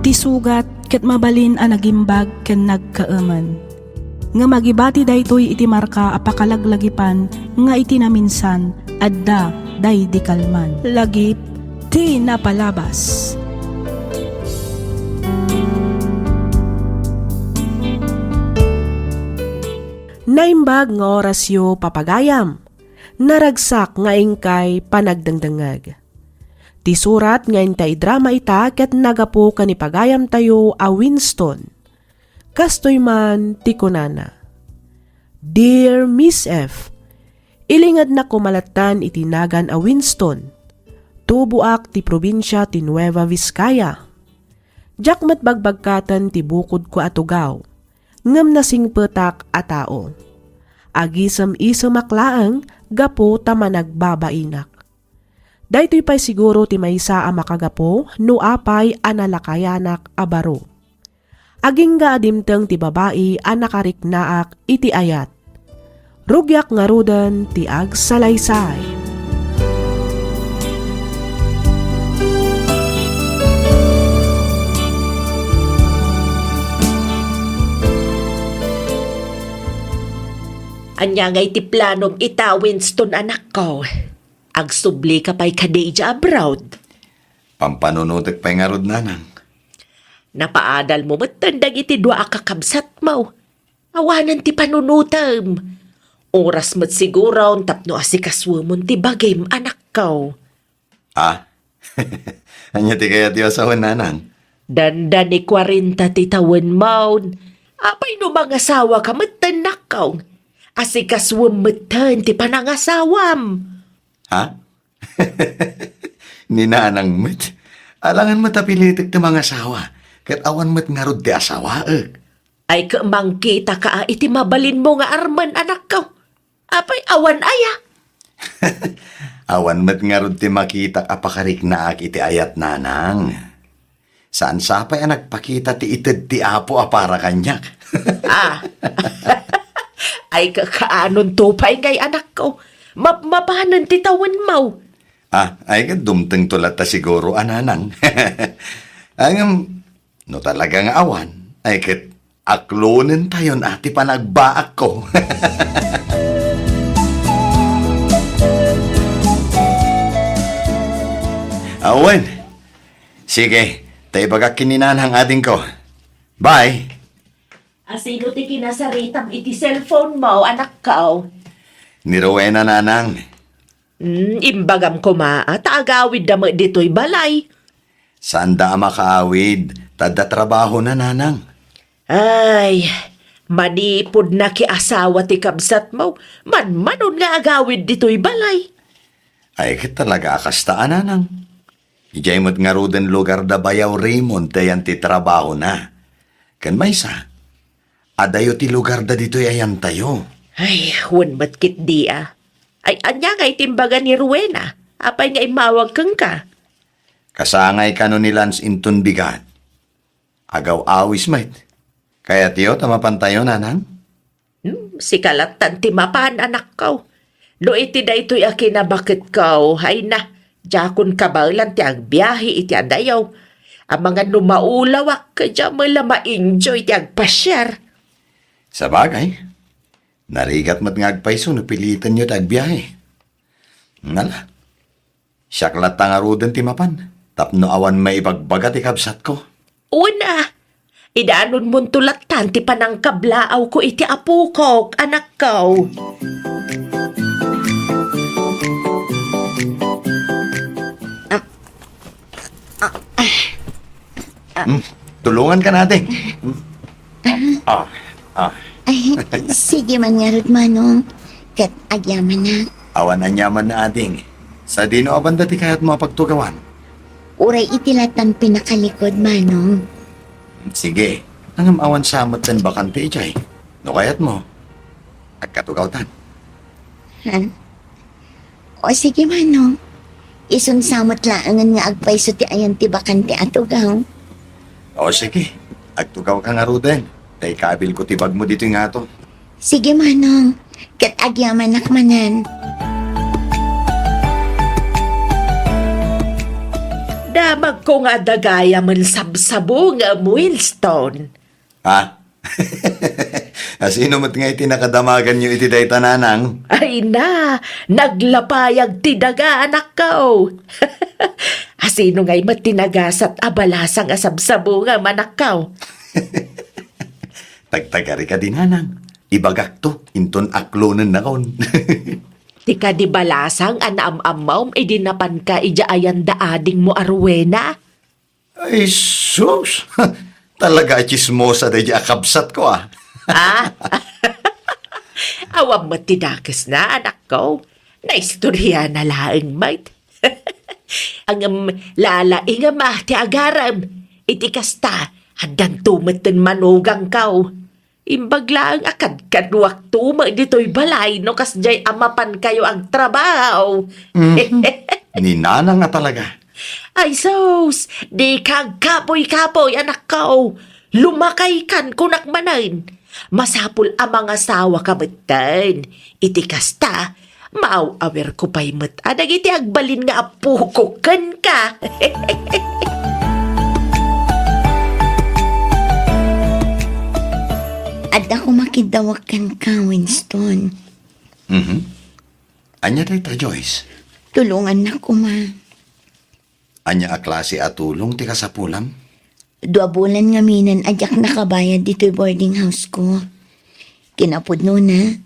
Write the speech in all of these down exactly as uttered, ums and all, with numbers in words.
Ti sugat ket mabalin a nagimbag ken nagkaemen. Ngem agibati daytoy iti marka a pakalaglagipan nga iti naminsan, adda daydi kalman. Lagip ti napalabas. Naimbag nga orasyo, papagayam. Naragsak nga inkay panagdengdengngeg. Ti surat nga inta idrama ita ket nagapu ken ni pagayamtayo a Winston. Kastoy man ti kunana, "Dear Miss F, ilingednak koma latta iti nagan a Winston. Tuboak ti probinsia ti Nueva Vizcaya. Diak met bagbagkaten ti bukodko a tugaw, ngem nasingpetak a tao. Agisem-isemak laeng gapu ta managbabainak. Daytoy pay siguro ti maysa a makagapu no apay a nalakayanak a baro. Agingga a dimteng ti babai a nakariknaak iti ayat. Rugiak ngaruden ti agsalaysay." Ania ngay ti planom ita, Winston, anakko? Agsubli ka pay kadi idiay abroad? Pampanunotek pay ngarud, nanang. Napaadal mo metten dagiti dua a kakabsat mo. Awanen ti panunotem. Oras met siguron tapno asikasuemon ti bagim, anakko. Ah? Ania ti kayatyo a sawen, nanang? Dandani kwarenta ti tawen mo. Apay no mangasawa ka metten, nakko? Asikasuem metten ti panangasawam. Ha? Ni nanang met. Alangan met a pilitek ti mangasawa, ket awan met ngarud ti asawaek. Ay, ket mangkitaka iti mabalinmo nga armen, anakko. Apay, awan aya? Awan met ngarud ti makitak a pakariknaak iti ayat, nanang. Saan sapay a nagpakita ti ited ti Apo a para kaniak. Ah. Ay, ka-, kaanonto pay ngay, anakko? Mapmapanen ti tawenmo. Ah, ay, ket dumtengto latta siguro a, nanang. Ay, ngem, no talaga nga awan, ay, ket aklonentayon a ti panagbaakko. Awen. Sige, ta ibagak ken ni nanang, adingko. Bye. Asino ti kinasaritam iti cellphone mo, anakko? Ni Rowena, nanang. Hmm, imbagam koma, a, ta agawidda met ditoy balay. Saanda a makaawid, ta adda trabahona, nanang. Ay, manipud nakiasawa ti kabsatmo, manmanon nga agawid ditoy balay. Ay, ket talaga a kasta a, nanang. Idiay met ngaruden lugar da Bayaw Raymond ti ayan ti trabahona. Ken maysa, adayo ti lugar da ditoy ayantayo. Ay, wen met ketdi a. Ay, ania nga iti imbaga ni Rowena? Apay nga immawag kenka? Kasangay kano ni Lance inton bigat. Agaw-awis met. Kayatyo ta mapantayo, nanang? Hmm, sika lattan ti mapan, anakko. No iti daytoy a kinabaketko, hayna, diakon kabaelan ti agbiahe iti adayo. Amangan no maulawak, diak met la ma-enjoy ti agpasiar. Sabagay, narigat met nga agpayso no pilitenyo ti agbiahe. Ngala, siak latta ngaruden ti mapan, tapno awan maibagbaga ti kabsatko. Una, idanonmonto lattan ti panangkablaawko iti apokok, anakko. Ah, ah, ah. Hmm, tulongan ka natin. Hmm. Ah, ah. Ay, sige man ngarud, Manong. Ket agyamanak. Awan aniaman na, ading. Sadino a banda ti kayatmo a pagtugawan? Uray iti lattan pinakalikod, Manong. Sige. Ngem awan sa met ti bakante idiay. No kayatmo, agkatugawtan. Ha? O sige, Manong. Isun sa met laengen nga agpayso ti ayan ti bakante a tugaw. O sige, agtugawka ngaruden. Ta ikabilko ti bagmo ditoy ngato. Sige, Manong. Ket agyamanak manen. Damagko nga adda gayamen sabsabungem, Winston. Ha? Asino met nga iti nakadamaganyo iti dayta, nanang? Ay na, naglapayag ti daga, anakko. Asino ngay met ti nagasat a balasang a sabsabungem, anakko? Tagtagari kadi, nanang. Ibagakto, inton aklonennakon. Ti kadi balasang a naam-ammom idi napanka idiay ayanda adingmo a Rowena? Ay, sus! Talaga a tsismosa daydi a kabsatko, ah. Ah? Awan met ti dakesna, anakko. Naistoriana laeng met. Ngem lalaingem, ah, ti agarem. Iti kasta, addanto metten manugangko. Imbag laeng a kadkaduakto met ditoy balay no kasdiay a mapankayo agtrabaho. Mhm. Ni nanang a talaga. Ay sus, dika agkapoy-kapoy, anakko. Lumakaykan, kunak manen. Masapul a mangasawaka metten. Iti kasta, maaw-awerko pay met a dagiti agbalin nga apokok kenka. Adda koma kiddawek kenka, Winston. Mhm. Ania dayta, Joyce? Tulongannak koma. Ania a klase a tulong ti kasapulam? Dua bulan ngaminen a diak nakabayad ditoy boarding house ko. Kinapudnona,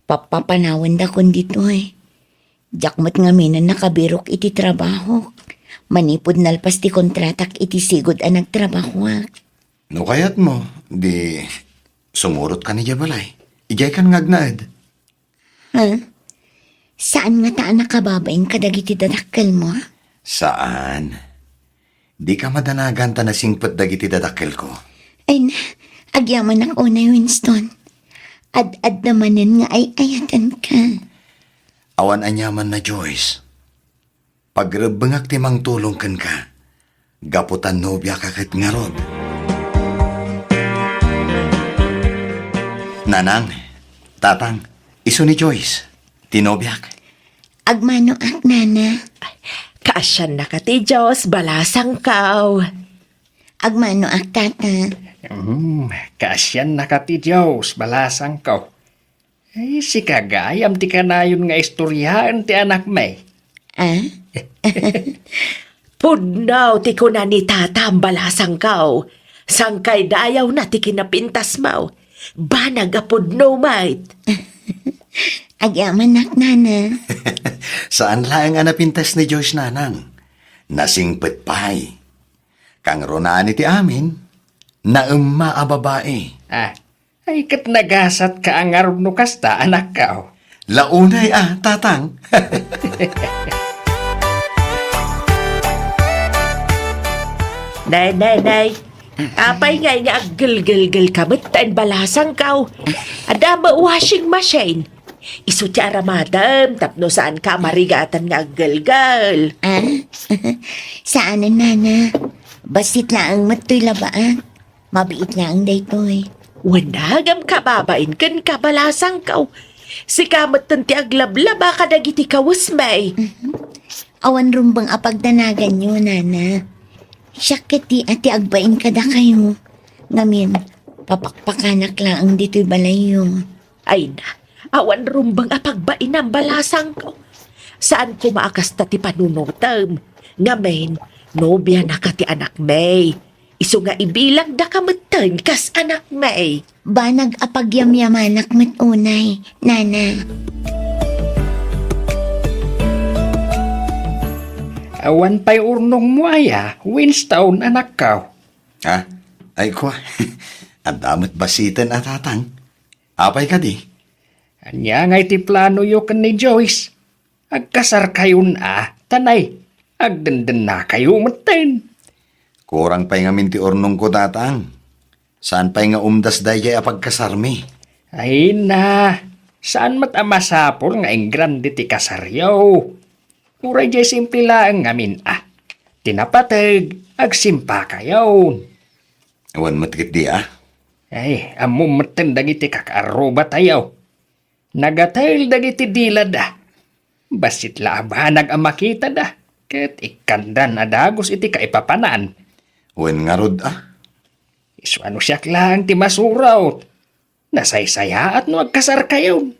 pappapanawendakon ditoy. Diak met ngaminen nakabirok iti trabahok. Manipud nalpas ti kontratak iti sigud a nagtrabahoak. No kayatmo, di sumurotka idiay balay. Idiaykan nga agnaed. Ha? Saan ngata a nakababain kadagiti dadakkelmo? Saan. Dika madanagan ta nasingpet dagiti dadakkelko. Ay na, agyamanak unay, Winston. Ad-adda manen nga ay-ayatenka. Awan aniamanna, Joyce. Pagrebbengak ti mangtulong kenka, gapu ta nobiaka ket ngarud. Nanang, Tatang, isu ni Joyce, ti nobiak. Agmanoak, Nana. Kaasiannaka ti Dios, balasangko. Agmanoak, Tata. Hmm, kaasiannaka ti Dios, balasangko. Ay, sika gayam ti kanayon nga istoriaen ti anakmi. Ah? Pudno ti kuna ni Tatam, balasangko. Sangkaydayawna ti kinapintasmo. Banag a pudno met. Agyamanak, Nana. Saan laeng a napintas ni Joyce, Nanang. Nasingpet pay. Kangrunaan iti amin, naemma a babai. Ah, ay ket nagasatka a ngarud no kasta, anakko. Launay a, Tatang. Nay, nay, nay. Apay ngay nga aggelgelgelka met ta imbalasangko? Adda met washing machine. Isu ti aramadem tapno saanka a marigatan nga aggelgel. Ah? Saanen, Nana. Bassit laeng met toy labaak. Mabiit laeng daytoy. Wen, ngem kababain kenka, balasangko. Sika metten ti aglablaba kadagiti kawesmi. Mhm. Awan rumbeng a pagdanaganyo, Nana. Siak ketdi a ti agbain kadakayo. Ngamin, papakpakanak laeng ditoy balayyo. Ay na, awan rumbeng a pagbainam, balasangko. Saan koma a kasta ti panunotem. Ngamin, nobianaka ti anakmi. Isu nga ibilangdaka metten kas anakmi. Banag a pagyamyamanak met unay, Nana. Awan pay urnongmo aya, Winston, anakko? Ha? Ay, kua. Adda met bassiten a, Tatang. Apay kadi? Ania ngay ti planoyo ken ni Joyce? Agkasarkayon a, ta nay, agdendennakayo metten. Kurang pay ngamin ti urnongko, Tatang. Saan pay nga umdas daydiay a pagkasarmi? Ay na, saan met a masapul nga ingrande ti kasaryo. Uray diay simple laeng ngamin a. Ti napateg, agsimpakayon. Awan met ketdi a. Ay, ammom metten dagiti kakaarrubatayo. Nagatel dagiti dilada. Bassit la a banag a makitada. Ket ikkandan a dagus iti kaipapanan. Wen ngarud, a? Isu a no siak laeng ti masurat. Nasaysayaat no agkasarkayon.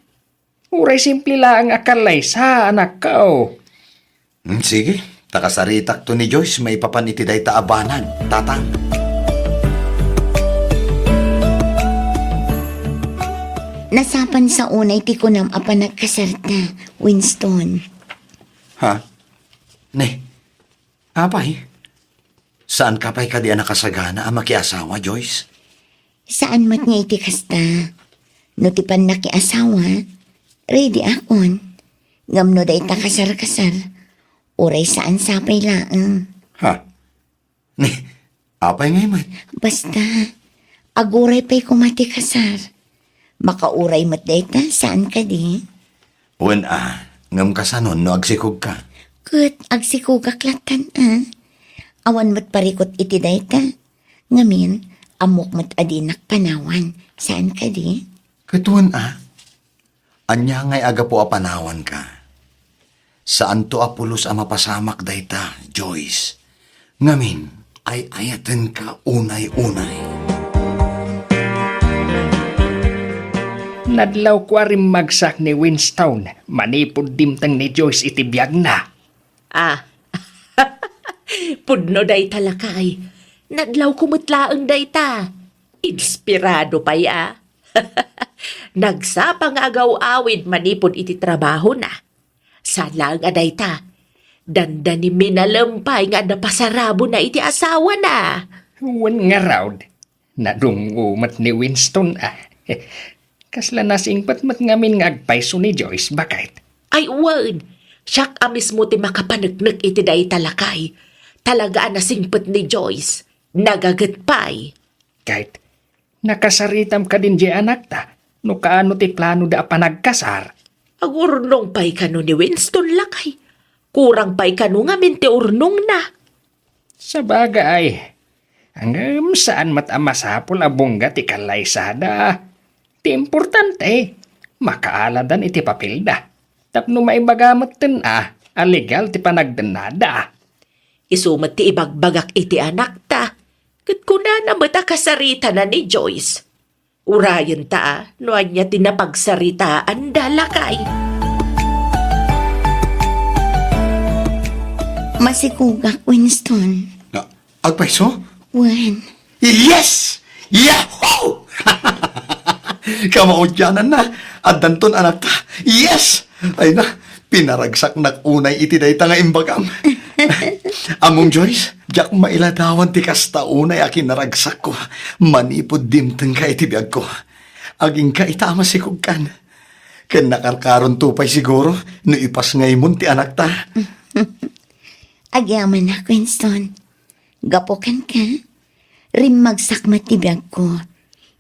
Uray simple laeng a kallaysa, anakko. Hmm, sige, ta kasaritakto ni Joyce maipapan iti dayta a banag, Tatang. Nasapan sa unay ti kunam a panagkasarta, Winston. Ha? Ne, apay? Saanka pay kadi a nakasagana a makiasawa, Joyce? Saan met nga iti kasta. No ti pannakiasawa, ready akon. Ngem no dayta kasar-kasar, uray saan sapay laeng. Ha? Ni, apay ngay met? Basta, aguray pay koma ti kasar. Makauray met dayta, saan kadi? Wen a, ngem kasanon no agsikogka? Ket agsikogak lattan a. Awan met parikut iti dayta. Ngamin, ammok met a dinak panawan. Saan kadi? Ket wen a, ania ngay a gapu a panawanka? Saanto a pulos a mapasamak dayta, Joyce. Ngamin, ay-ayatenka unay-unay. Nadlawko a rimmagsak ni Winston manipud dimteng ni Joyce iti biagna. Ah, pudno dayta, lakay. Nadlawko met laeng dayta. Inspirado pay a. Nagsapa nga agaw-awid manipud iti trabahona. Saan laeng a dayta, dandani minalem pay nga adda pasarabona iti asawana. Wen ngarud, nadungngo met ni Winston a. Kasla nasingpet met ngamin nga agpayso ni Joyce, baket. Ay wen, siak a mismo ti makapaneknek iti dayta, lakay. Talaga a nasingpet ni Joyce. Nagaget pay. Ket, nakasaritam kadin diay anakta no kaano ti planoda a panagkasar? Agurnong pay kano ni Winston, lakay. Kurang pay kano ngamin ti urnongna. Sabagay, ngem saan met a masapul a bungga ti kallaysada. Ti importante, makaaladan iti papelda. Tapno maibaga metten a, a legal ti panagdennada. Isu met ti ibagbagak iti anakta, ket kunana met a kasaritana ni Joyce. Urayenta a, no ania ti napagsaritaanda, lakay. Masikogak, Winston. Ah, agpayso? Wen. Yes! Yahoo! Kamaudiananna, addanton anakta. Yes! Ay na, pinaragsaknak unay iti dayta nga imbagam. Ammom, Joyce, diak mailadawan ti kasta unay a kinaragsakko manipud dimtengka iti biagko. Agingga ita a masikogkan. Ken nakarkaronto pay siguro no ipasngaymon ti anakta. Agyamanak, Winston. Gapu kenka, rimmagsak met ti biagko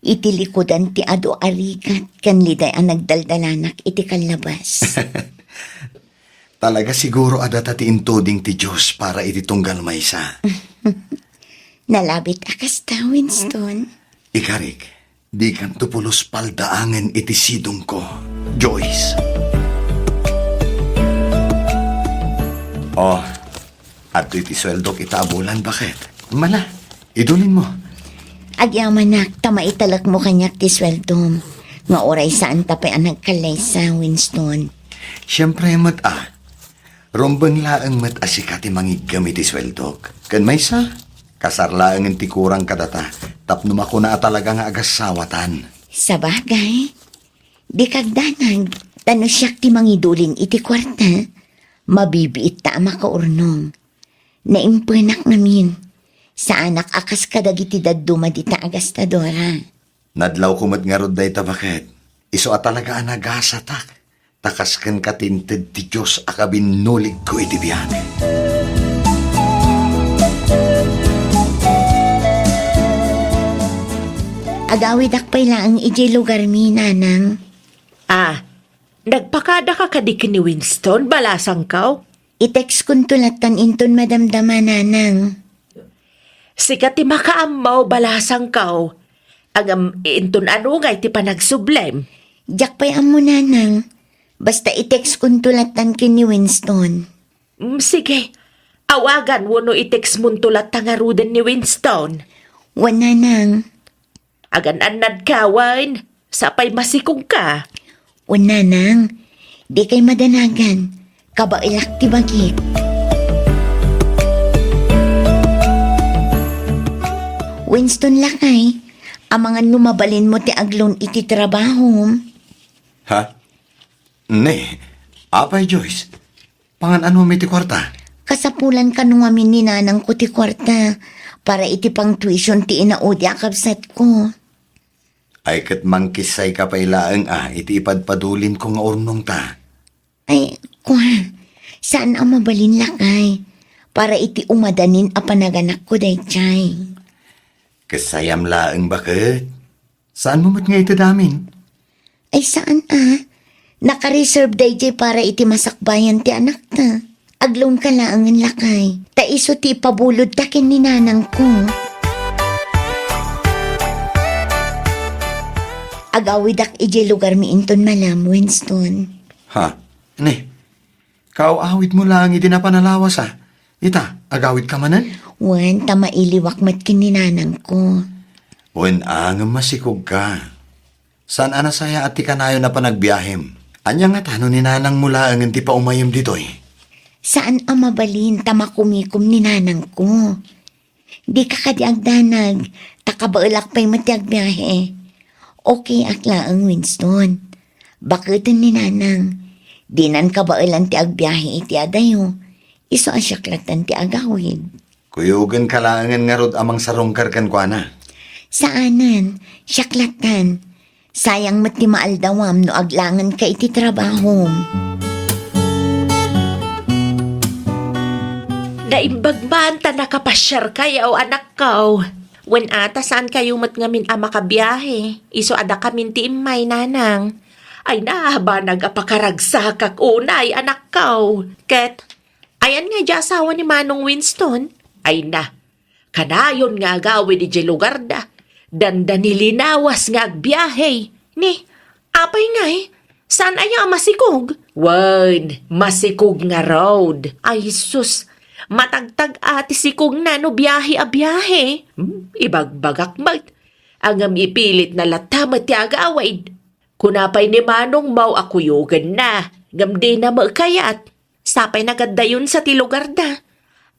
iti likudan ti adu a rigat ken liday a nagdaldalanak iti kallabas. Talaga siguro a data ti intuding ti Dios para iti tunggal maysa. Nalabit a kasta, Winston. Ikarik, dikanto pulos paldaangen iti sidongko, Joyce. Oh, adtoy ti sueldok ita a bulan, baket. Mala, idulinmo. Agyamanak ta maitalekmo kaniak ti sueldom, nga uray saanta pay a nagkallaysa, Winston. Siempre met a. Rumbeng laeng met a sika ti mangiggem iti sueldok. Ken maysa, kasar laengen ti kurang kadata tapno makuna a talaga nga agassawatan. Sabagay, dika agdanag, ta no siak ti mangidulin iti kuarta, mabibiitta a makaurnong. Naimpenak ngamin. Saanak a kas kadagiti dadduma dita a gastadora. Nadlawko met ngarud dayta, baket. Isu a talaga a nagasatak. Ta kas kenka ti inted ti Dios a kabinnuligko iti biag. Agawidak pay laeng idiay lugarmi, Nanang. Ah, nagpakadaka kadi ken ni Winston, balasangko? I-textkonto lattan inton madamdama, Nanang. Sika ti makaammo, balasangko. Ngem inton anu ngay ti panagsublem? Diak pay ammo, Nanang. Basta i-textkonto lattan ken ni Winston. Mm, sige. Awagan wenno i-textmonto latta ngaruden ni Winston. Wen, nanang. Agan-annadka wen, sapay masikogka. Wen, nanang. Dikay madanagan. Kabaelak ti bagik. Winston, lakay, amangan no mabalinmo ti agloan iti trabahom. Ha? Ne, apay, Joyce? Pangan-anom iti kuarta? Kasapulan kano ngamin ni nanangko ti kuarta para iti pang-tuition ti inaudi a kabsatko. Ay, ket mangkissayka pay laeng a iti ipadpadulimko nga urnongta. Ay, kua, saan a mabalin, lakay, para iti umadanin a panaganakko daydiay. Kissayam laeng, baket. Saanmo met nga ited amin? Ay, saan a. Naka-reserve daydiay para iti masakbayan ti anakta. Agloanka laengen, lakay. Ta isu ti ipabulodta ken ni nanangko. Agawidak idiay lugarmi inton malam, Winston. Ha? Ne? Kaaw-awidmo laeng idi napan a lawas a. Ita, agawidka manen? Wen, ta mailiwak met ken ni nanangko. Wen a, ngem masikogka. Saan a nasayaat ti kanayon a panagbiahem. Ania ngata no ni nanangmo laengen ti paumayem ditoy? Saan a mabalin ta makumikom ni nanangko. Dika kadi agdanag, ta kabaelak pay met ti agbiahe. Okay ak laeng, Winston. Baketen ni nanang. Dinan kabaelan ti agbiahe iti adayo. Isu a siak lattan ti agawid. Kuyogenka laengen ngarud a mangsarungkar kenkuana. Saanen, siak lattan. Sayang met ti maaldawam no aglangenka iti trabahom. Naimbag man ta nakapasiarkayo, anakko. Wen a, ta saankayo met ngamin a makabiahe. Isu a dakamin ti immay, nanang. Ay, nabanag a pakaragsakak unay, anakko. Ket, ayan nga idiay asawa ni Manong Winston? Ay na, kanayon nga agawid idiay lugarda. Dandani linawas nga agbiahe. Ni, apay ngay, saan aya a masikog? Wen, masikog ngarud. Ay sus, matagtag a ti sikogna no biahe a biahe. Hmm, ibagbagak met. Ngem ipilitna latta met ti agawid. Kuna pay ni Manong Mau a kuyogenna, ngem dina met kayat. Sapay nagaddayon sa ti lugarda.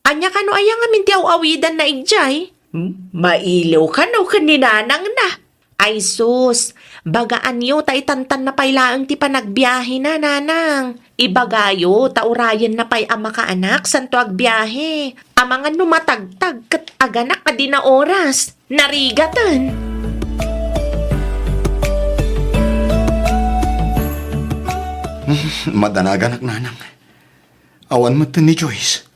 Ania kano aya ngamin ti aw-awidanna idiay? Hmm? Mailiw kano ken ni nanangna. Ay sus, bagaanyo ta itantanna pay laeng ti panagbiahena, nanang. Ibagayo ta urayenna pay a makaanak santo agbiahe. Amangan no matagtag ket aganak a dina oras. Narigaten. Madanaganak, nanang. Awan met ni Joyce.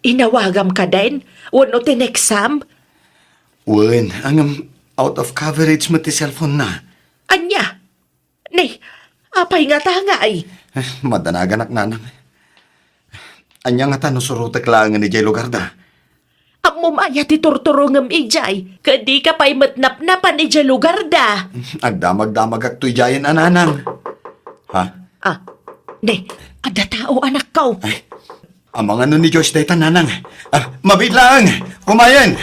Inawagam kadin? Wenno tineksam? Wen, ngem out of coverage met ti cellphone na. Ania? Ni, apay ngata ngay? Eh, madanaganak, nanang. Ania ngata no surotek laengen idiay lugarda? Ammom aya ti turturongem idiay, ket dika pay met napnapan idiay lugarda. Agdamagdamagakto idiayen a, nanang. Ha? Ah, ne, adda tao, anakko. Ay, amangan no ni Joyce dayta, nanang. Ah, mabiit laeng. Kumayen.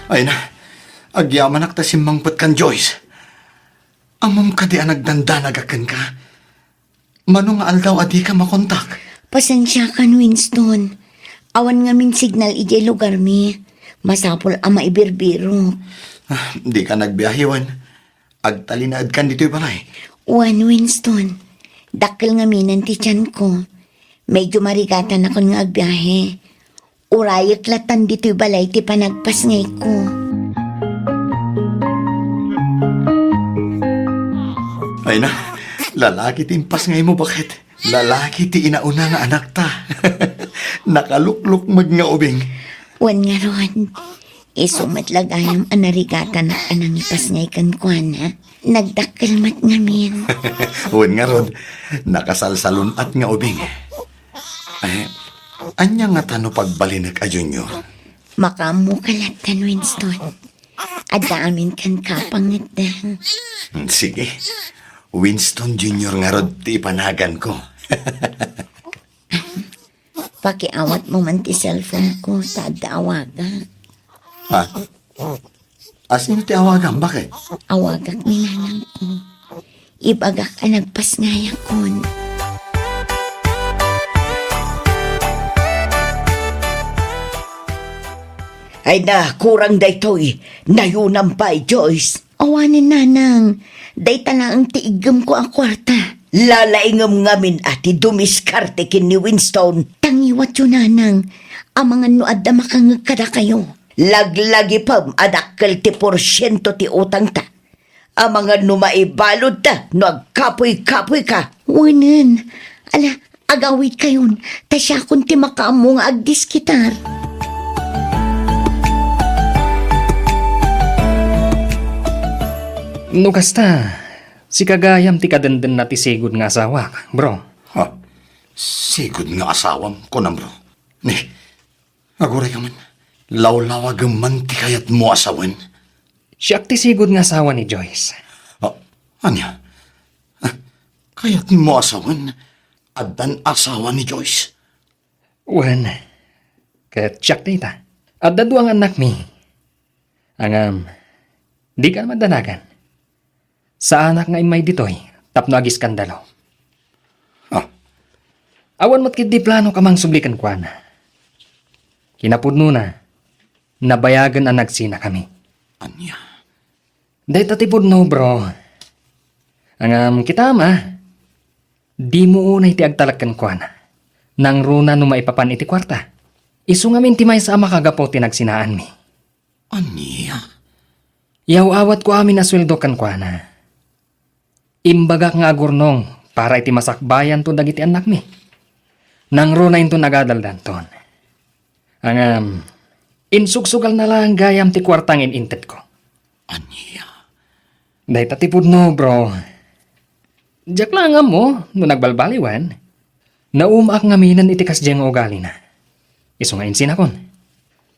Ay na, agyamanak ta simmangpet kan Joyce. Ammom kadi a nagdandanagak kenka? Mano nga aldaw a dika makontak? Pasensiakan, Winston. Awan ngamin signal idiay lugarmi. Masapul a maibirbirok. Ah, dika nagbiahe wen? Agtalinaedkan ditoy balay? Wen, Winston. Dakkel ngaminen ti tianko. Medyo marigatanakon nga agbiahe. Urayek lattan ditoy balay ti panagpasngayko. Ay na, lalaki ti impasngaymo, baket. Lalaki ti inauna nga anakta. Nakaluklukmeg nga ubing. Wen ngarud, isu met la gayam a narigatanak a nangipasngay kenkuana. Nagdakkel met ngamin. Wen ngarud, nakasalsalun-at nga ubing. Eh, ania ngata no pagbalinek a junior? Makaammoka lattan, Winston. Adda amin kenka a pangngetdeng. Hmm, sige. Winston Junior ngarud ti ipanaganko. Pakiawatmo man ti cellphone ko, ta adda awagak. Ha? Asino ti awagam? Bakit? Awagak ni nanangko. Ibagak a nagpasngayakon. Ay na, kurang daytoy. Nayunam pay, Joyce. Awanen, nanang. Dayta laeng ti iggemko a kuarta. Lalaingem ngamin a ti dumiskarte ken ni Winston. Tangiwatyo, nanang. Amangan no adda makangngeg kadakayo. Laglagipem a dakkel ti porsiento ti utangta. Amangan no maibaludta no agkapuy-kapuyka. Wenen. Ala, agawidkayon, ta siakon ti makaammo nga agdiskitar. No kasta, sika gayam ti kadendena ti sigud nga asawak, bro. Ha? Sigud nga asawam, kunam, bro? Ni, aguray ka man. Lawlawagem man ti kayatmo a sawen. Siak ti sigud nga asawa ni Joyce. Ah, ania? Ah, kayatmo a sawen? Addan asawa ni Joyce? Wen, ket siak dayta. Adda dua nga annakmi. Ngem, dika madanagan. Saanak nga immay ditoy tapno agiskandalo. Ah. Awan met ketdi planok a mangsubli kenkuana. Kinapudnona, nabayagen a nagsinakami. Ania? Dayta ti pudno, bro. Ngem kitam, a. Dimo unay ti agtalek kenkuana. Nangruna no maipapan iti kuarta. Isu ngamin ti maysa a makagapu ti nagsinaanmi. Ania? Yaw-awatko amin a sueldo kenkuana. Imbagak nga agurnong para iti masakbayanto dagiti annakmi. Nangruna inton agadaldanton. Ngem, insugsugalna laeng gayam ti kuarta nga in-intedko. Ania? Dayta ti pudno, bro. Diak la ammo no nagbalbaliwen. Naumaak ngaminen iti kasdiay nga ugalina. Isu nga insinakon.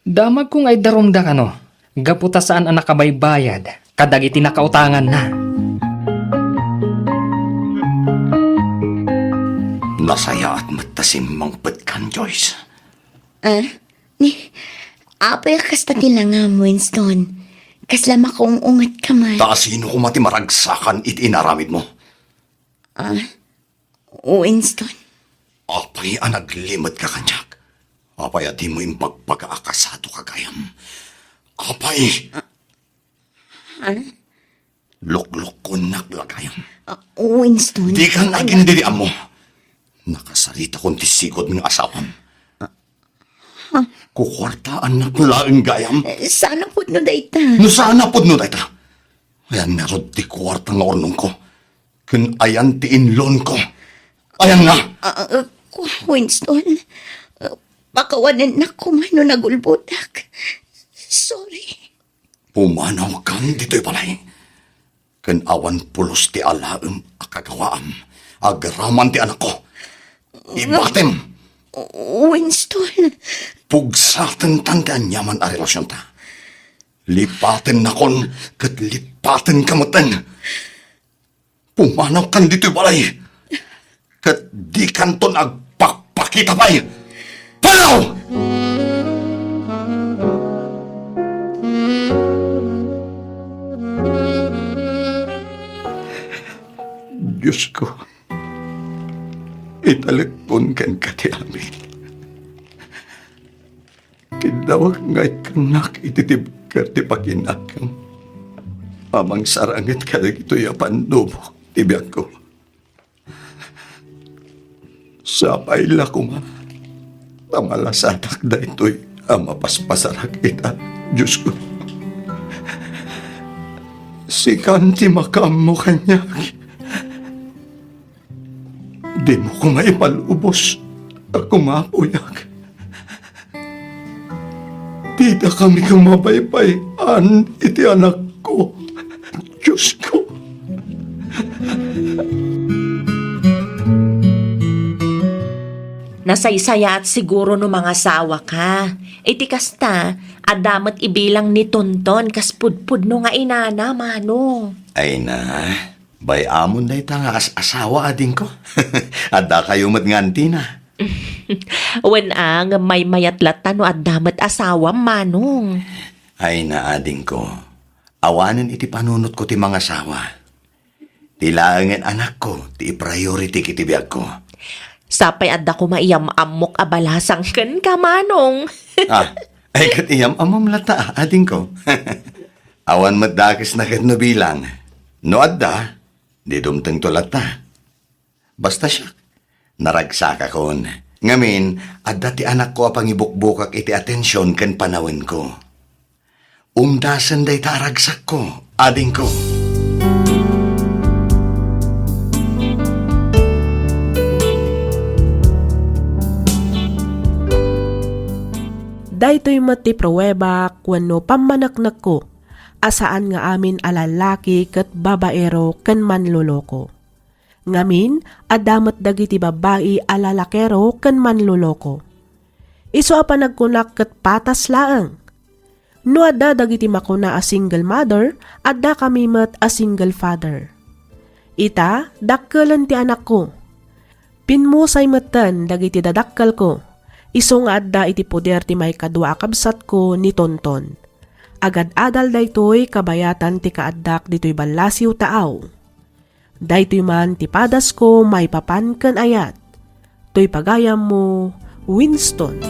Damagko nga idarumda kano, gapu ta saan a nakabaybayad kadagiti nakautanganna. Nasayaat met ta simmangpetkan, Joyce. Ah? Ni, apay a kasta ti langam, Winston? Kasla makaung-unget ka man. Ta asino koma ti maragsakan iti inaramidmo? Ah? Winston? Apay a naglimed ka kaniak? Apay a dimo imbagbaga a kasado ka gayam? Apay! Ah? Luklukkonnak la gayam. Ah, Winston? Dika agin-ammo. Nakasaritakon ti sigud nga asawam. Ah. Kukuartaannak laeng gayam. Eh, saan a pudno dayta? No saan a pudno dayta, ayan ngarud ti kuarta nga urnongko. Ken ayan ti inlonko. Ayan nga. Ah, ah, ku-, Winston, ah, pakawanennak koma no nagulbodak. Sorry. Pumanawkan ditoy balay. Ken awan pulos ti alaem a kagawaam agraman ti anakko. Ibatem. Winston. Pugsatentan ti aniaman a relasionta. Lipatennakon ket lipatenka metten. Pumanawkan ditoy balay, ket dikanton agpakpakita pay. Panaw! Diosko, italekkon kenka ti amin. Kiddawek nga ikkannak iti tibker ti pakinakem a mangsaranget kadagitoy a pannubok ti biagko. Sapay la koma ta malasadak daytoy a mapaspasarak ita, Diosko. Sikan ti makaammo kaniak. Dimo koma ipalubos a kumapuyak. Didakami koma baybay-an iti anakko, Diosko. Nasaysayaat siguro no mangasawa ka. Iti kasta, adda met ibilang ni Tonton kas pudpudno nga inana, Manong. Ay na, Bay-amon dayta nga as-asawa, adingko. Addakayo met nga antina. Wen a, ngem maymayat latta no adda met asawam, Manong. Ay na, adingko. Awanen iti panunotko ti mangasawa. Ti laengen anakko ti priority iti biagko. Sapay adda koma iyam-ammok a balasang kenka, Manong. Ah, ay ket iyam-ammom latta, adingko. Awan met dakesna ket no bilang. No adda, di dumtengto latta. Basta siak, naragsakakon. Ngamin, adda ti anakko a pangibukbukak iti atension ken panawenko. Umdasen dayta a ragsakko, adingko. Daytoy met ti pruebak wenno pammaneknekko a saan nga amin a lallaki ket babaero ken manloloko. Ngamin, adda met dagiti babbai a lalakero ken manloloko. Isu a panagkunak ket patas laeng. No adda dagiti makuna a single mother, adda kami met a single father. Ita, dakkelen ti anakko. Pimmusay metten dagiti dadakkelko, isu nga adda iti poder ti maikadua a kabsatko ni Tonton. Agad-adal daytoy kabayatan ti kaaddak ditoy ballasiw taaw. Daytoy man ti padasko maipapan ken ayat. Toy pagayammo, Winston.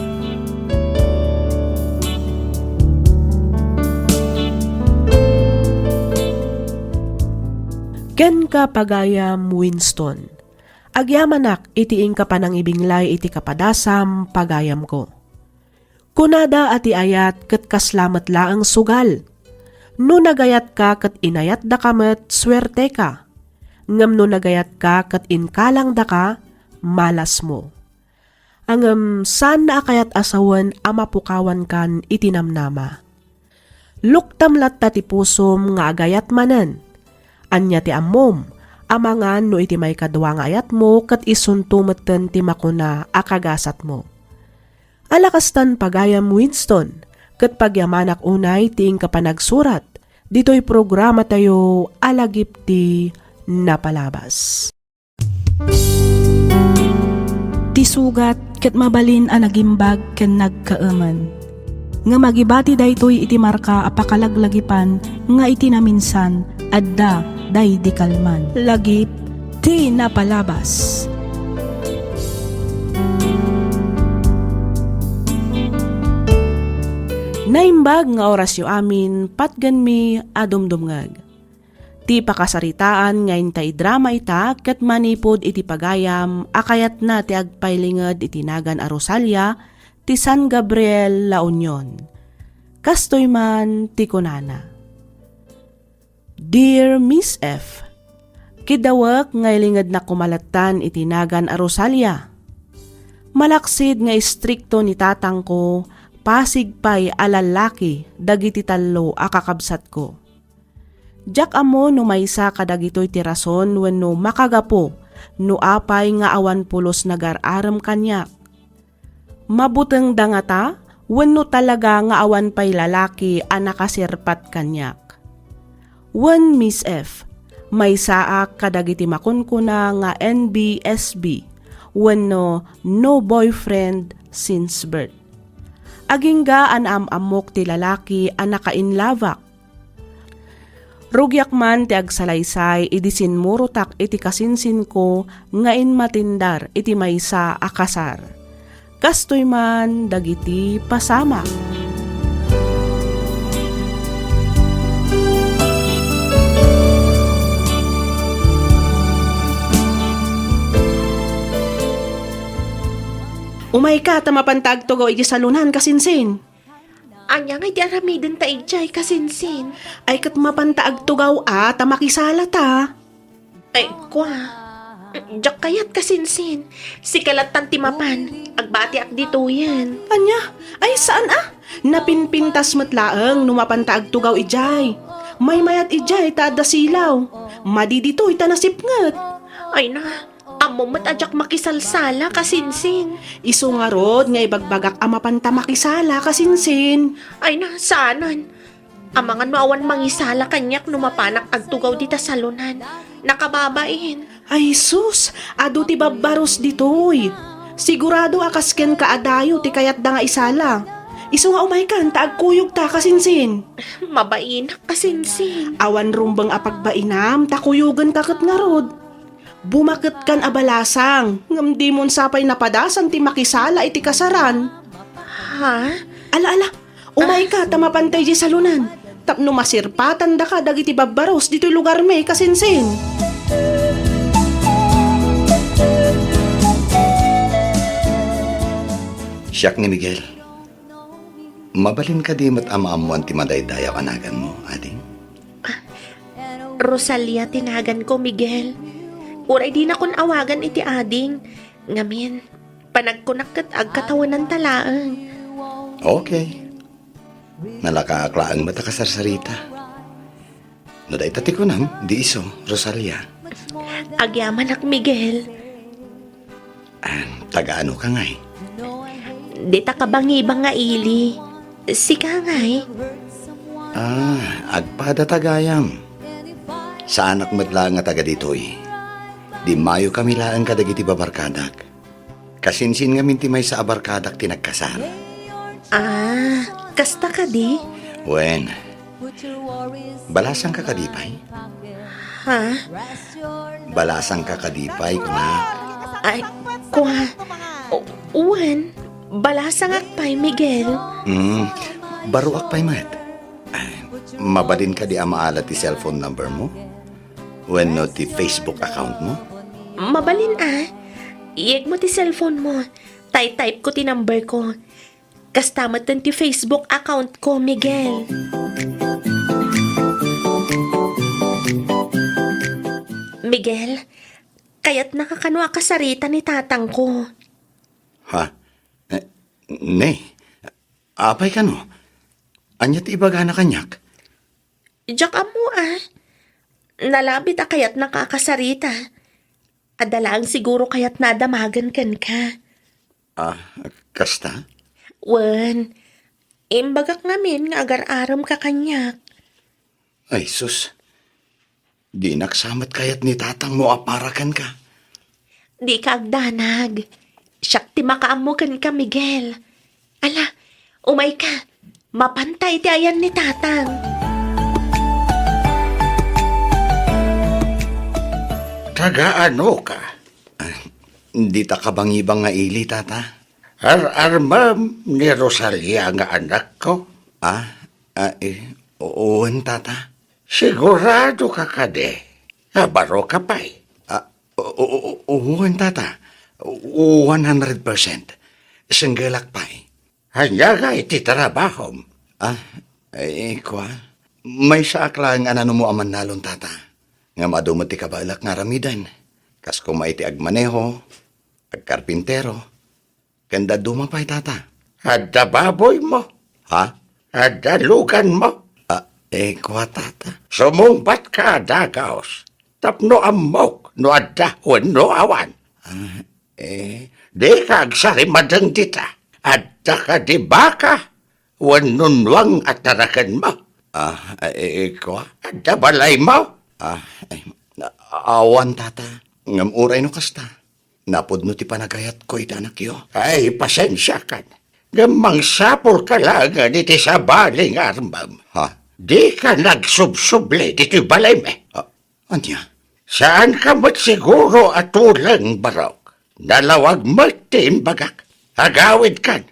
Kenka, pagayam Winston. Agyamanak iti inka panangibinglay iti kapadasam, pagayamko. Kunada a ti ayat ket kasla met laeng sugal. No nagayatka ket inayatdaka met, suerteka. Ngem no nagayatka ket inkalangdaka, malasmo. Ngem saanna a kayat a sawen a mapukawankan iti namnama. Luktam latta ti pusom nga agayat manen. Ania ti ammom? Amangan no iti maikadua nga ayatmo ket isunto metten ti makuna a kagasatmo. Ala kastan, pagayam Winston, ket pagyamanak unay ti inka panagsurat ditoy programatayo a Lagip ti Napalabas. Ti sugat ket mabalin a nagimbag ken nagkaemen. Ngem agibati daytoy iti marka a pakalaglagipan nga iti naminsan, adda daydi kalman. Lagip ti Napalabas. Naimbag nga orasyo amin, patgenmi a dumdumngeg. Ti pakasaritaan nga inta idrama ita ket manipud iti pagayam a kayatna ti agpailinged iti nagan a Rosalia ti San Gabriel, La Union. Kastoy man ti kunana, Dear Miss F, kidawek nga ilingednak koma lattan iti nagan a Rosalia. Malaksid nga istrikto ni tatangko, pasig pay a lallaki dagiti tallo a kakabsatko. Diak ammo no maysa kadagitoy ti rason wenno makagapu no apay nga awan pulos nagar-arem kaniak. Mabutengda ngata wenno talaga nga awan pay lalaki a nakaserpat kaniak? Wen, Miss F, maysaak kadagiti makunkuna nga N B S B wenno no boyfriend since birth. Agingga a naam-ammok ti lalaki a nakainlavak. Rugiak man ti agsalaysay idi sinmurotak iti kasinsinko nga immatindar iti maysa a kasar. Kastoy man dagiti pasamak. Umayka ta mapanta agtugaw iti salonan, kasinsin. Ania ngay ti aramidenta idiay, kasinsin? Ay, ket mapanta agtugaw a ta makisalata. Ay, kua. Diak kayat, kasinsin. Sika lattan ti mapan. Agbatiak ditoyen. Ania? Ay, saan a? Napinpintas met laeng no mapanta agtugaw idiay. Maymayat idiay ta adda silaw. Madi ditoy ta nasipnget. Ay na, ammom met a diak makisalsala, kasinsin. Isu ngarud nga ibagbagak a mapanta makisala, kasinsin. Ay na, saanen. Amangan no awan mangisala kaniak no mapanak agtugaw dita salonan. Nakababain. Ay sus, adu ti babbarus ditoy. Sigurado a kas kenka a dayo ti kayatda nga isala. Isu nga umaykan ta agkuyogta, kasinsin. Mabainak, kasinsin. Awan rumbeng a pagbainam ta kuyogenka ket ngarud. Bumaketkan a balasang, ngem dimon sapay napadasan ti makisala iti kasaran. Ha? Ala, ala, umayka ta mapantay di salonan. Tapno masirpatandaka dagiti babbarus ditoy lugarmi, kasinsin. Siak ni Miguel. Mabalin kadi met a maammoan ti madaydayaw a naganmo, ading? Rosalia ti naganko, Miguel. Uray dinakon awagan iti ading. Ngamin, panagkunak ket agkatawenanta laeng. Okay. Nalakaak laeng met a kasarsarita. No dayta ti kunam, di isu, Rosalia. Agyamanak, Miguel. Ah, taga-ano ka ngay? Dita kabangibang nga ili. Sika ngay? Ah, agpada ta gayam. Saanak met laeng nga taga ditoy. Dimmayo kami laeng kadagiti babarkadak. Kasinsin ngamin ti maysa a barkadak ti nagkasar. Ah, kasta kadi? Wen, balasangka kadi pay? Ha? Balasangka kadi pay, kuna? Ay, kua. O, wen, balasangak pay, Miguel. Hmm, baroak pay met. Ay, mabalin kadi a maala ti cellphone number mo? Wenno ti Facebook account mo? Mabalin a. Iyegmo ti cellphone mo. Tay-type ko ti number ko. Kasta metten ti Facebook account ko, Miguel. Miguel, kayatnaka kano a kasarita ni tatangko? Ha? Eh, ne. Apay kano? Ania ti ibagana kaniak? Diak ammo a. Nalabit a kayatnaka a kasarita. Adda laeng siguro kayatna a damagen kenka. Ah, kasta? Wen, imbagak ngamin nga agar-aremka kaniak. Ay, sus. Dinak sa met kayat ni tatangmo a para kenka. Dika agdanag. Siak ti makaammo kenka, Miguel. Ala, umayka. Mapantay ti ayan ni tatang. Taga-ano ka? Ah, dita kabangibang nga ili, tata. Ar-armem ni Rosalia nga anakko? Ah, ah, eh, wen, tata. Sigurado ka kadi a baro ka pay? Ah, o-, o-, o-, wen, tata. One hundred percent. Singgelak pay. Ania ngay ti trabahom? Ah, eh, kua. Maysaak laeng a nanumo a mannalon, tata. Ngem adu met ti kabaelak nga aramiden. Kas koma iti agmaneho, agkarpintero, ken dadduma pay, tata. Adda baboymo? Ha? Adda luganmo? Ah, eh, kua, tata. Sumungbatka a dagaos tapno ammok no adda wenno awan. Ah, eh. Dika agsarimadeng dita. Adda kadi baka wenno nuang a tarakenmo? Ah, eh, eh, kua? Adda balaymo? Ah, eh, awan, tata. Ngem uray no kasta, napudno ti panagayatko iti anakyo. Ay, pasensiakan. Ngem mangsapulka laengen iti sabali nga armem. Ha? Dika nagsubsubli ditoy balaymi. Ah, ania? Saanka met siguro a tuleng, barok. Nalawag met ti imbagak. Agawidkan,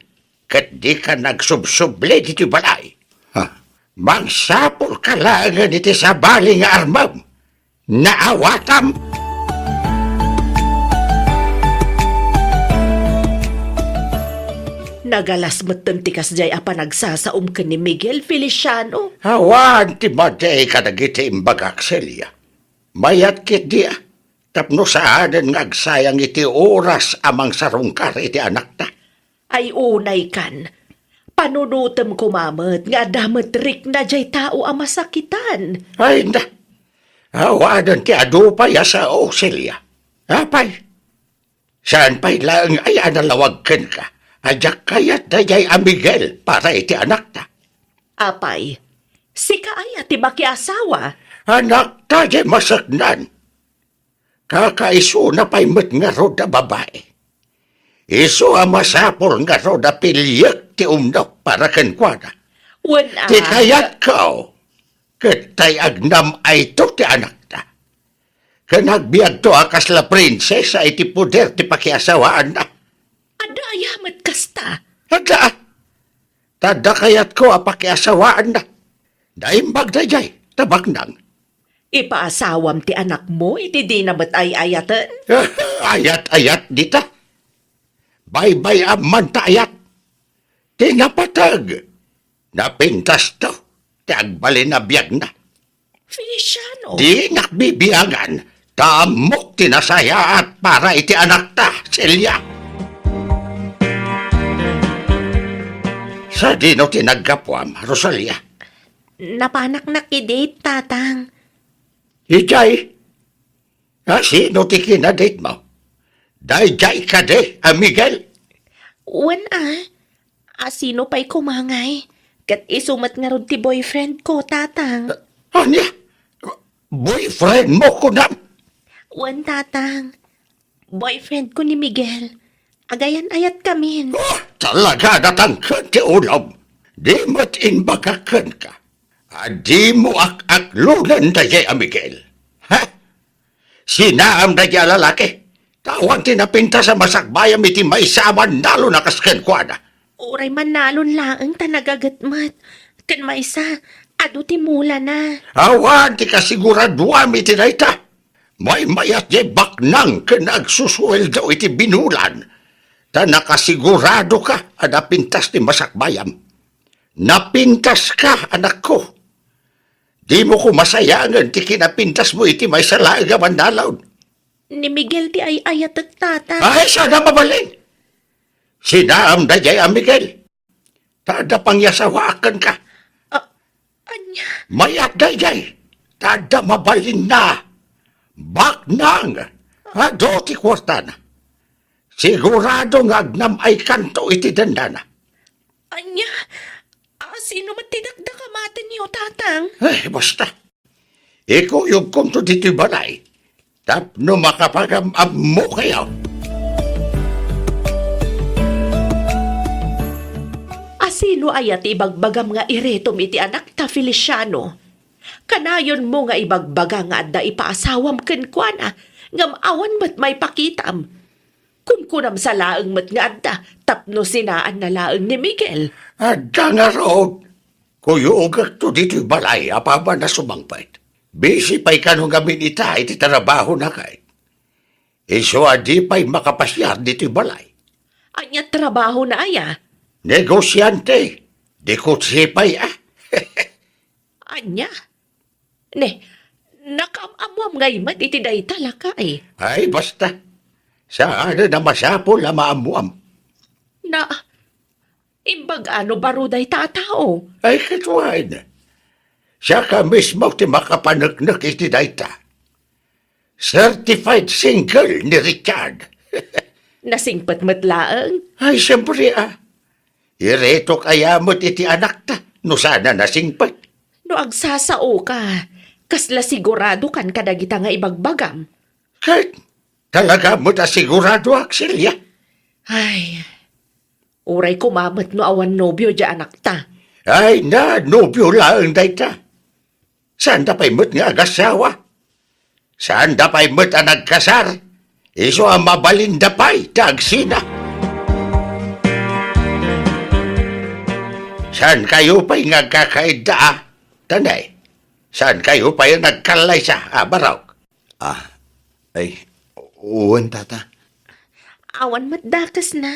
ket dika nagsubsubli ditoy balay. Ha? Mangsapulka laengen iti sabali nga armem. Naawatam? Nagalas metten ti kasdiay a panagsasaom ken ni Miguel Feliciano. Awan ti madi kadagiti imbagak, Celia. Mayat ketdi a, tapno saanen nga agsayang iti oras a mangsarungkar iti anakta. Ay unay kan, panunotem koma met nga adda met rikna jay tao a masakitan. Ay na, awanen ti adu pay a sao, Celia. Apay, saan pay laeng ay a nalawag kenka a diak kayat daydiay a Miguel para iti anakta? Apay, sika aya ti makiasawa? Anakta jay maseknan. Kakaisuna pay met ngarud a babai. Isu a masapul ngarud a piliek ti umno para kenkuana. Wen a. Ti kayatko, ket tay agnam-ayto ti anakta. Ken agbiagto a kasla prinsesa iti poder ti pakiasawaanna. Adda aya met kasta? Adda. Ta adda kayatko a pakiasawaanna. Naimbag daydiay, ta baknang. Ipaasawam ti anakmo iti dina met ay-ayaten? Ayat-ayat dita. Baybay-am man ta ayat. Ti napateg, napintasto ti agbalin a biagna. Feliciano! Dinak bibiangan, ta ammok ti nasayaat para iti anakta, Celia. Sadino ti naggapuam, Rosalia? Napanak nakidate, Tatang. Idiay? A, sino ti kinadate mo? Daydiay kadi a Miguel? Wen a. A, sino pay koma ngay? Ket isu met ngarud ti boyfriend ko, Tatang. Ania? Boyfriend mo, kunam? Wen, Tatang. Boyfriend ko ni Miguel. Agayan-ayatkamin. Oh, talaga natangken ti ulom. Di met imbagak kenka a dimo ak-aklonen daydiay a Miguel. Ha? Sinaam daydiay a lalaki? Ta awan ti napintas a masakbayam iti maysa a mannalon a kas kenkuana. Uray mannalon laeng ta nagaget met. Ken maysa, adu ti mulana. Awan ti kasiguraduam iti dayta. Maymayat diay baknang ken agsusueldo iti binulan, ta nakasiguradoka a napintas ti masakbayam. Napintaska, anakko. Dimo koma sayangen ti kinapintasmo iti maysa laeng a mannalon. Ni Miguel ti ay-ayatek, Tata. Ay, saan a mabalin? Sinaam daydiay a Miguel. Ta adda pangiyasawaak kenka. A-, ania? Mayat daydiay. Ta adda mabalinna. Baknang. Adu ti kuartana. Sigurado nga agnam-aykanto iti dennana. Ania? A, sino met ti dakdakamatenyo, Tatang? Eh, basta. Ikuyogkonto ditoy balay tapno makapagam-ammokayo. A, sino aya ti ibagbagam nga iretom iti anakta, Feliciano? Kanayonmo nga ibagbaga nga adda ipaasawam kenkuana, ngem awan met maipakitam. Kunkunam sa laeng met nga adda tapno sinaanna laeng ni Miguel. Adda ngarud. Kuyogekto ditoy balay apaman a sumangpet. Busy pay kano ngamin ita iti trabahona ket. Isu a di pay makapasiar ditoy balay. Ania trabahona aya? Negosiante. Di kutsi pay a. Ania? Ne, nakaam-ammoam ngay met iti dayta, lakay? Ay, basta. Saanen a masapul a maammoam. Na, imbag-a no baro dayta a tao? Ay, ket wen. Siaka mismo ti makapaneknek iti dayta. Certified single ni Richard. Nasingpet met laeng? Ay, siyempre, a. Iretok aya met iti anakta no saan a nasingpet. No agsasaoka, kasla siguradokan kadagita nga ibagbagam? Ket talaga met a siguradoak, Celia. Ay, uray koma met no awan nobio diay anakta. Ay na, nobio laeng dayta. Saanda pay met nga agasawa. Saanda pay met a nagkasar. Isu a mabalinda pay ti agsina. Saankayo pay nga agkakaidda, a? Tanay, saankayo pay a nagkallaysa, a, Barok? Ah, ay, wen, Tata. Awan met dakesna.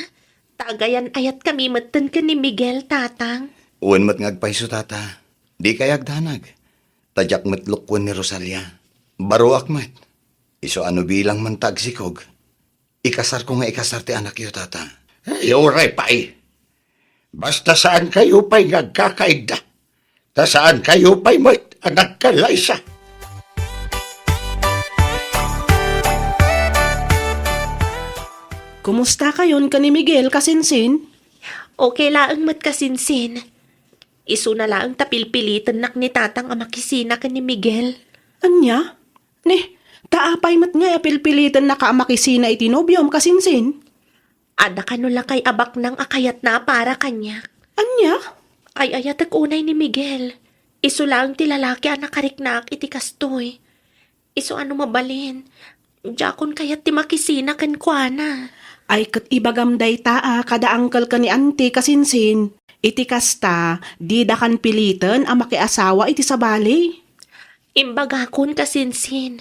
Ta agayan-ayatkami metten ken ni Miguel, Tatang. Wen met nga agpayso, Tata. Dikay agdanag. Ta diak met lukuen ni Rosalia. Baroak met. Isu a no bilang man ta agsikog, ikasarko nga ikasar ti anakyo, Tata. Ay, uray pay. Basta saankayo pay nga agkakaidda. Ta saankayo pay met a nagkallaysa. Kumustakayon ken ni Miguel, kasinsin? Okay laeng met, kasinsin. Isuna laeng ta pilpilitennak ni Tatang a makisina ken ni Miguel. Ania? Ni, Ta apay met ngay a pilpilitennaka a makisina iti nobiom, kasinsin? Adda kano lakay a baknang a kayatna a para kaniak. Ania? Ay-ayatek unay ni Miguel. Isu laeng ti lalaki a nakariknaak iti kastoy. Isu a no mabalin, diakon kayat ti makisina kenkuana. Ay, ket ibagam dayta a kada angkelka ni Auntie, kasinsin. Iti kasta, didakan piliten a makiasawa iti sabali. Imbagakon, kasinsin.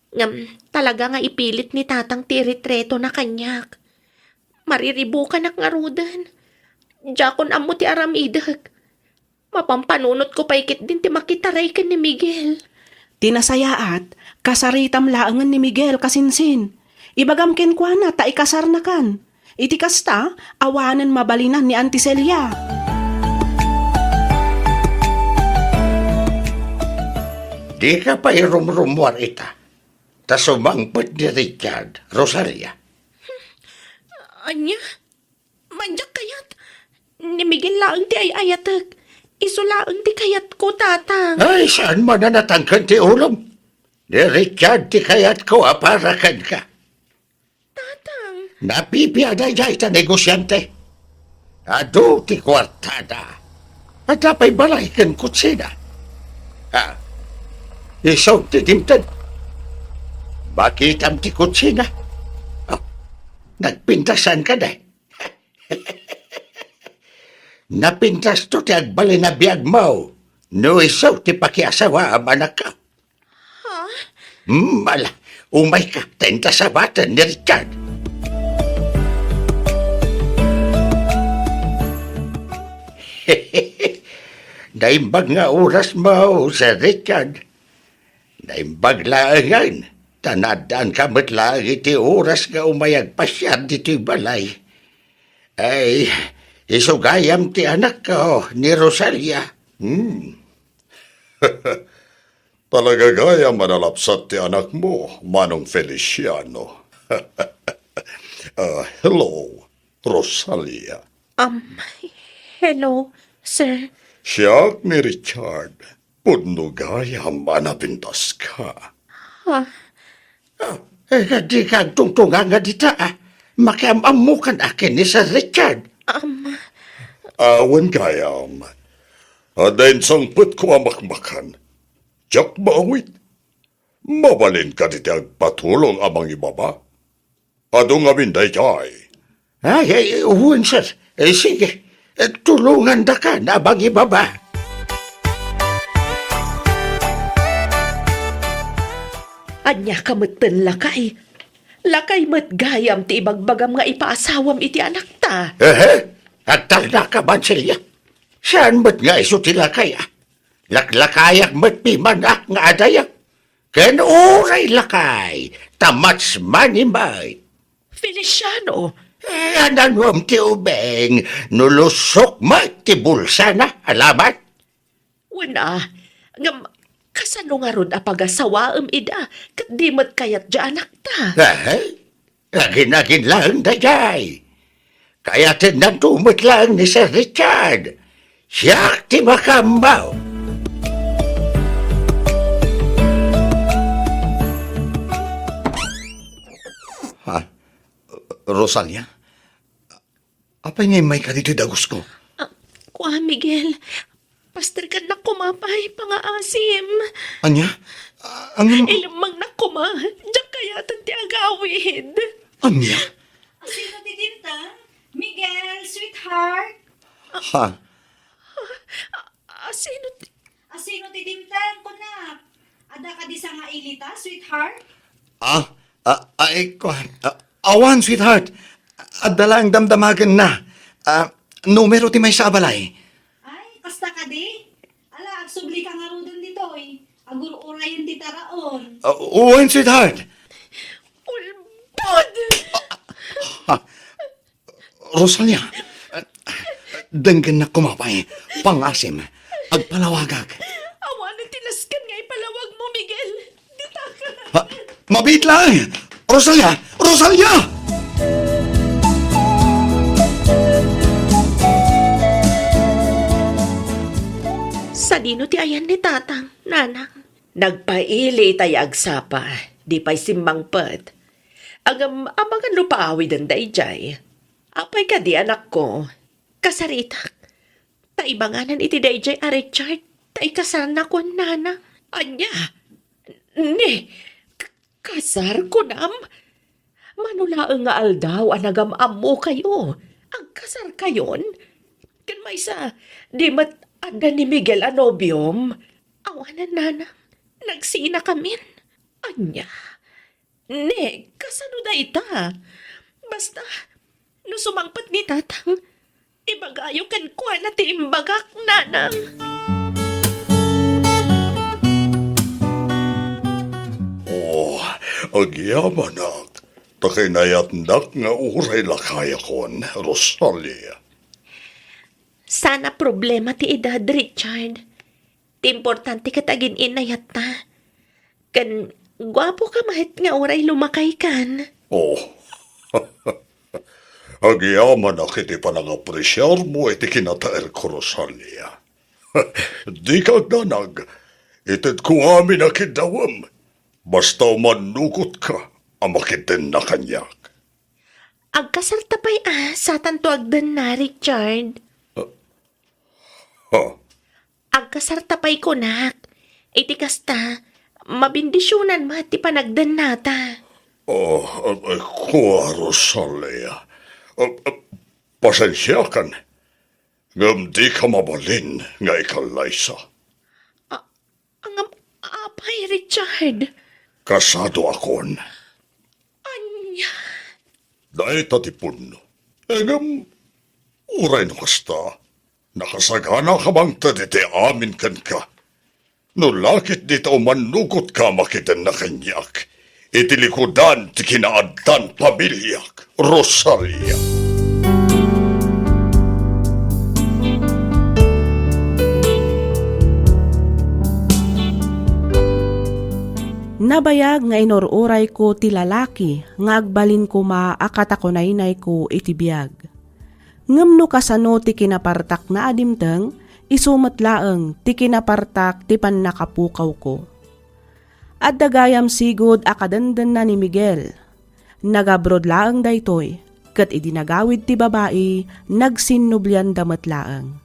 Ngem talaga nga ipilit ni Tatang ti iretretona kaniak. Mariribukanak ngaruden. Diakon ammo ti aramidek. Mapampanunotko pay ketdin ti makitaray ken ni Miguel. Ti nasayaat, kasaritam laengen ni Miguel, kasinsin. Ibagam kenkuana ta ikasarnakan. Iti kasta, awanen mabalinan ni Auntie Celia. Dika pay rumrumuar ita, ta sumangpet ni Richard, Rosalia. Ania? Madiak kayat. Ni Miguel laeng ti ay-ayatek. Isu laeng ti kayatko, Tatang. Ay, saan man a natangken ti ulom? Ni Richard ti kayatko a para kenka. Tatang. Napipiada dayta negosiante. Adu ti kuartada. Adda pay balay ken kutsina. Ha? Isu ti dimteng. Makitam ti kutsina. Oh, nagpintasan ka, day. Napintasto ti agbalin a biagmo no isu ti pakiasawaam, anakko. Ha? Hmm, ala, umayka, ta inta sabaten ni Richard. Naimbag nga oras mo, Sir Richard. Naimbag laengen, ta naaddaanka met laeng iti oras nga umay agpasiar ditoy balay. Ay, isu gayam ti anakko, ni Rosalia. Hmm. Talaga gayam a nalapsat ti anakmo, Manong Feliciano. Ah, hello, Rosalia. Um, hello, sir. Siak ni Richard. Pudno gayam a napintaska. Ha? Ah, eh, dika agtungtunganga dita, ah. Makiam-ammokan a ken ni Sir Richard. Um, Awan gayam. Adda insangpetko a makmakan. Diak maawit. Mabalin kadi ti agpatulong a mangibaba? Adu ngamin daytoy. Ay, ay, wen, sir. Eh, sige. Eh, tulongandakan a mangibaba. Ania ka metten, lakay? Lakay met gayam ti ibagbagam nga ipaasawam iti anakta. Ehe? Agtalnaka man, Celia. Saan met nga isu ti lakay, ah? Laklakayak met pimanak nga adayak. Ken uray lakay, ta much money met. Feliciano! Eh, ananuam ti ubing, no lusok met ti bulsana, alaman? Wen a, ngem kasano ngarud a pagasawaem ida, ket di met kayat diay anakta? Eh, agin-agin laeng daydiay. Kayatennanto met laeng ni Sir Richard. Siak ti makaammo. Ha? Rosalia? Apay nga immayka ditoy dagusko? Ah, kua, Miguel. Pasterkannak koma pay, pangaasim. Ania? Ah, ang... Ilemmengnak koma. Diak kayaten ti agawid. Ania? Asino ti dimteng? Miguel, sweetheart. Ha? Asino ti... Asino ti dimteng, kunak? Adda kadi sangailita, sweetheart? Ah, ah, ay, kuan. Ah, awan, sweetheart. Adda laeng damdamagenna. Ah, numero ti maysa a balay. Ay, kasta kadi? Ala, agsubli ka ngaruden ditoy. Agur-urayen ti taraon. Ah, wen, sweetheart. Ulbod! Ah, ah, Rosalia, denggennak koma pay. Pangaasim, agpalawagak. Awanen ti nasken nga ipalawagmo, Miguel. Ditaka. Ha? Mabiit laeng! Rosalia! Rosalia! Sadino ti ayan ni Tatang, Nanang? Nagpaili itay agsapa. Di pay simmangpet. Ngem amangan no paawiden daydiay. Apay kadi, anakko? Kasaritak. Ta ibanganan iti daydiay a Richard, ta ikasarna, kuan nana. Ania? Ni, k-, kasar, kunam? Mano laeng nga aldaw a nagam-ammokayo, agkasarkayon? Ken maysa, di met adda ni Miguel a nobiom? Awanan, nana. Nagsinakamin. Ania? Ne, kasano dayta? Basta, no sumangpet ni Tatang, ibagayo kenkuana ti imbagak, nanang. Oh, agyamanak, ta kinayatnak nga uray lakayakon, Rosalia. Saan a problema ti edad, Richard. Ti importante ket agin-inayatta. Ken guapoka met nga uray lumakaykan. Oh. Agyamanak iti panangapresiarmo iti kinataerko, Rosalia. Dika agdanag. Itedko amin a kiddawem. Basta umannukotka a makiddenna kaniak. Agkasarta pay a, satanto agdenna, Richard. Ha? Agkasarta pay kunak. Iti kasta, mabendisionan met ti panagdennata. Oh, eh, eh, kua, Rosalia. Eh, eh, pasensiakan. Ngem dika mabalin nga ikallaysa. A-, ngem apay, Richard? Kasadoakon. Ania? Dayta ti pudno. Ngem, uray no kasta, nakasaganaka mangted iti amin kenka. No lakit dita umannukotka a makidenna kaniak iti likudan ti kinaaddan pamiliak, Rosalia. Nabayag nga inur-urayko ti lalaki nga agbalin koma a katakunaynayko iti biag. Ngem no kasano ti kinapartakna a dimteng, isu met laeng ti kinapartak ti pannakapukawko. Adda gayam sigud a kadendenna ni Miguel. Nag-abroad laeng daytoy, ket idi nagawid ti babai, nagsinnublianda met laeng.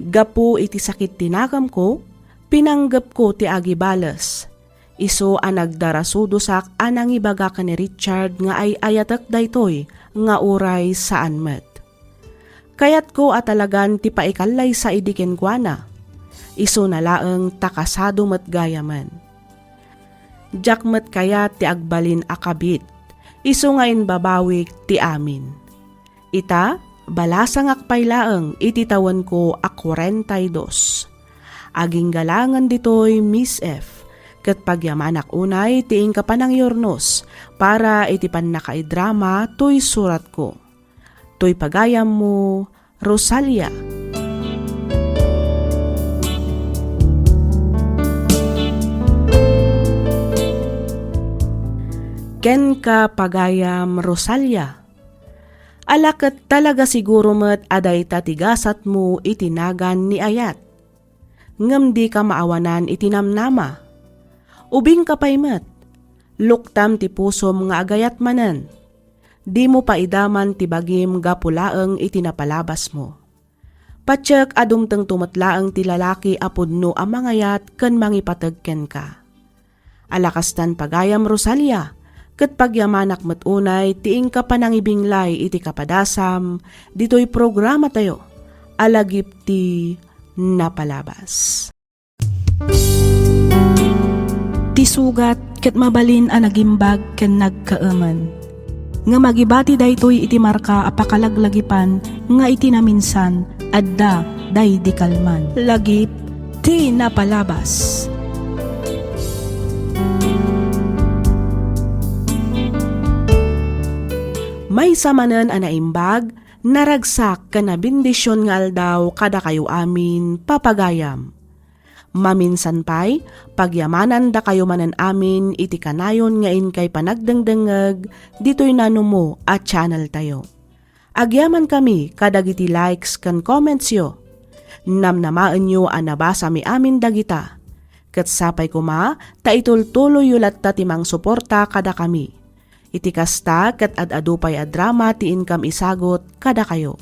Gapu iti sakit ti nagamko, pinanggepko ti agibales. Isu a nagdarasudosak a nangibaga ken ni Richard nga ay-ayatek daytoy nga uray saan met. Kayatko a talagan ti paikallaysa idi kenkuana. Isuna laeng ta kasado met gayamen. Diak met kayat ti agbalin a kabit, isu nga imbabawik ti amin. Ita, balasangak pay laeng iti tawenko a kuarenta y dos. Aginggalangen ditoy, Miss F, ket pagyamanak unay ti inka panangyurnos para iti pannakaidrama toy suratko. Toy pagayammo, Rosalia. Kenka, pagayam Rosalia. Ala ket talaga siguro met a dayta ti gasatmo iti nagan ni ayat. Ngem dika maawanan iti namnama. Ubingka pay met. Luktam ti pusom nga agayat manen. Dimo paidaman ti bagim gapu laeng iti napalabasmo. Patiek a dumtengto met laeng ti lalaki a pudno a mangayat ken mangipateg kenka. Ala kastan pagayam, Rosalia, ket pagyamanak met unay ti inka panangibinglay iti kapadasam ditoy programatayo a Lagip ti Napalabas. Ti sugat ket mabalin a nagimbag ken nagkaemen. Ngem agibati daytoy iti marka a pakalaglagipan nga iti naminsan, adda daydi kalman. Lagip ti Napalabas. Maysa manen a naimbag, naragsak ken nabendision nga aldaw kadakayo amin, papagayam. Maminsan pay, pagyamanandakayo manen amin iti kanayon nga inkay panagdengdengngeg ditoy nanumo a channeltayo. Agyamankami kadagiti likes ken commentsyo. Namnamaenyo a nabasami amin dagita. Ket sapay koma ta itultuloyyo latta ti mangsuporta kadakami. Iti kasta, ket ad-adu pay a drama ti inkam isagut kadakayo.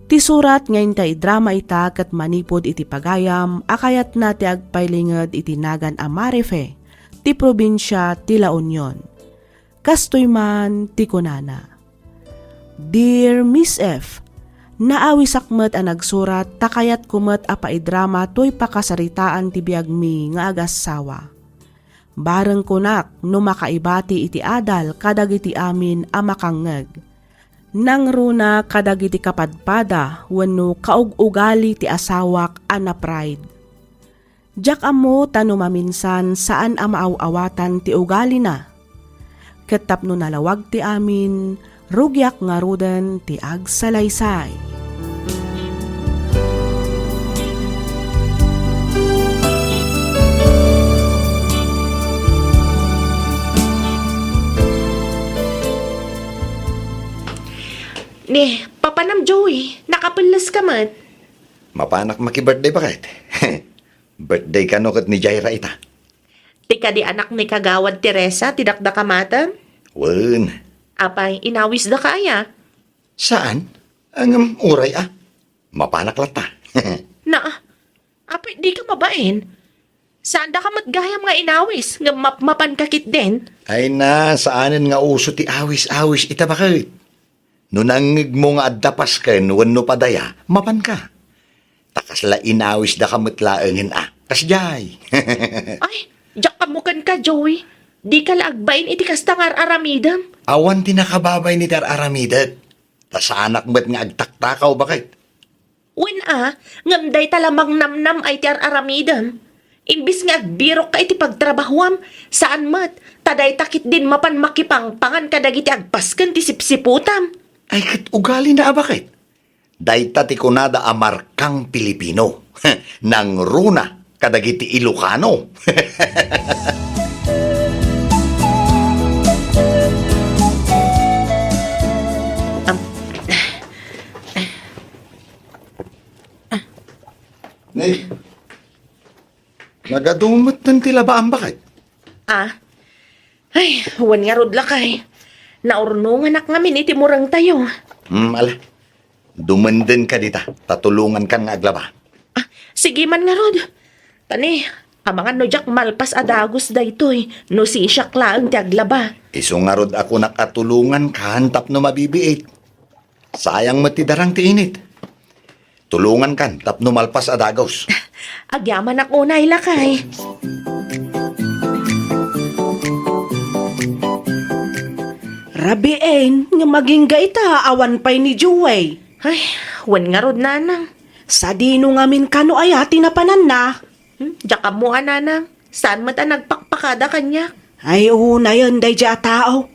Ti surat nga inta idrama ita ket manipud iti pagayam a kayatna ti agpailinged iti nagan a Marife, ti probinsia ti La Union. Kastoy man ti kunana, "Dear Miss F, naawisak met a nagsurat ta kayatko met a paidrama toy pakasaritaan ti biagmi nga agassawa. Bareng kunak no makaibati iti adal kadagiti amin a makangngeg. Nangruna kadagiti kapadpada wenno kaug-ugali ti asawak a na-pride. Diak ammo ta no maminsan saan a maaw-awatan ti ugalina. Ket tapno nalawag ti amin, rugiak ngaruden ti agsalaysay." Ni, papanam, Joey, nakapelles ka met. Mapanak maki-birthday, baket? Birthday kano ket ni Jaira ita? Ti kadi anak ni Kagawad Teresa ti dakdakam maten? Wen. Apay, inawisda ka aya? Saan? Ngem uray a. Mapanak latta. Naa, apay, di ka mabain. Saan da ka met gayam nga inawis, ngem mapmapan ka ketdin? Ay na, saanen nga uso ti awis-awis ita, baket. No nangngegmo nga adda pasken wenno padaya, mapanka. Ta kasla inawisdaka met laengen a. Kasdiay. Ay, diak ammo kenka, Joey. Dika la agbain iti kasta nga ar-aramidem. Awan ti nakababain iti ar-aramidek. Ta saanak met nga agtaktakaw, baket. Wen a, ngem dayta la mangnamnam-ay ti ar-aramidem. Imbes nga agbirokka iti pagtrabahuam, saan met, ta dayta ketdin mapan makipangpangan kadagiti agpasken ti sipsiputam. Ay, ket ugalina a, baket. Dayta ti kunada a markang Pilipino. Nangruna kadagiti Ilocano. Am-, Nay, nagadumetten ti labaam, baket? Ah? Ay, wen ngarud, lakay. Naurnonganak ngamin iti murengtayo. Hmm, ala. Dumenden ka dita, ta tulongankan nga aglaba. Ah, sige man ngarud. Ta ni, amangan no diak malpas a dagus daytoy, no sisiak laeng ti aglaba. Isu ngarud a kunak a tulongankan tapno mabibiit. Sayang met ti darang ti init. Tulongankan tapno malpas a dagus. Agyamanak unay, lakay. Rabiin nga magingga ita awan pay ni Joey. Ay, wen ngarud, nanang. Sadino ngamin kano aya ti napananna? Hmm, diak ammo a, nanang. Saan met a nagpakpakada kaniak? Ay, unayen daydiay a tao.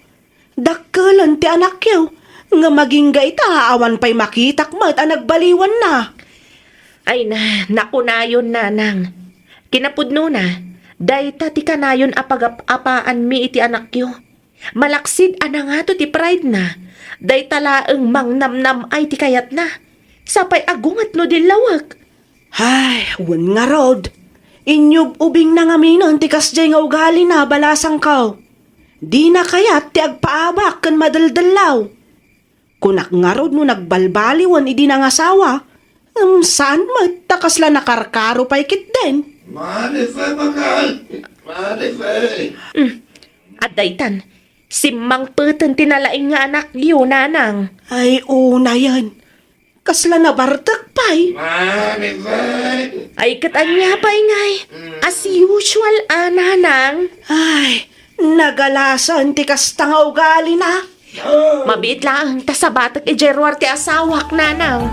Dakkelen ti anakyo, nga magingga ita awan pay makitak met a nagbaliwanna. Ay na, nakunayon, nanang. Kinapudnona, dayta ti kanayon a pagap-apaanmi iti anakyo. Malaksid a nangato ti pride na, dayta laeng mangnamnam-ay ti kayatna. Sapay a gunget no dillawek. Ay, wen ngarud. Inyub-ubingna ngaminen ti kasdiay nga ugalina, balasangko. Dina kayat ti agpaabak ken madeldellaw. Kunak ngarud no nagbalbaliwen idi nangasawa, ngem saan met ta kasla nakarkaro pay ketdin. Marife, bakal! Marife! Mm. Adda itan, simmangpeten ti nalaing nga anakyo, nanang. Ay, unayen. Kasla nabartek pay. Marife! Ay, ket ania pay ngay? As usual, a, nanang. Ay, nagalasan ti kasta nga ugalina. Mabiit laeng ta sabatek idiay ruar ti asawak, nanang.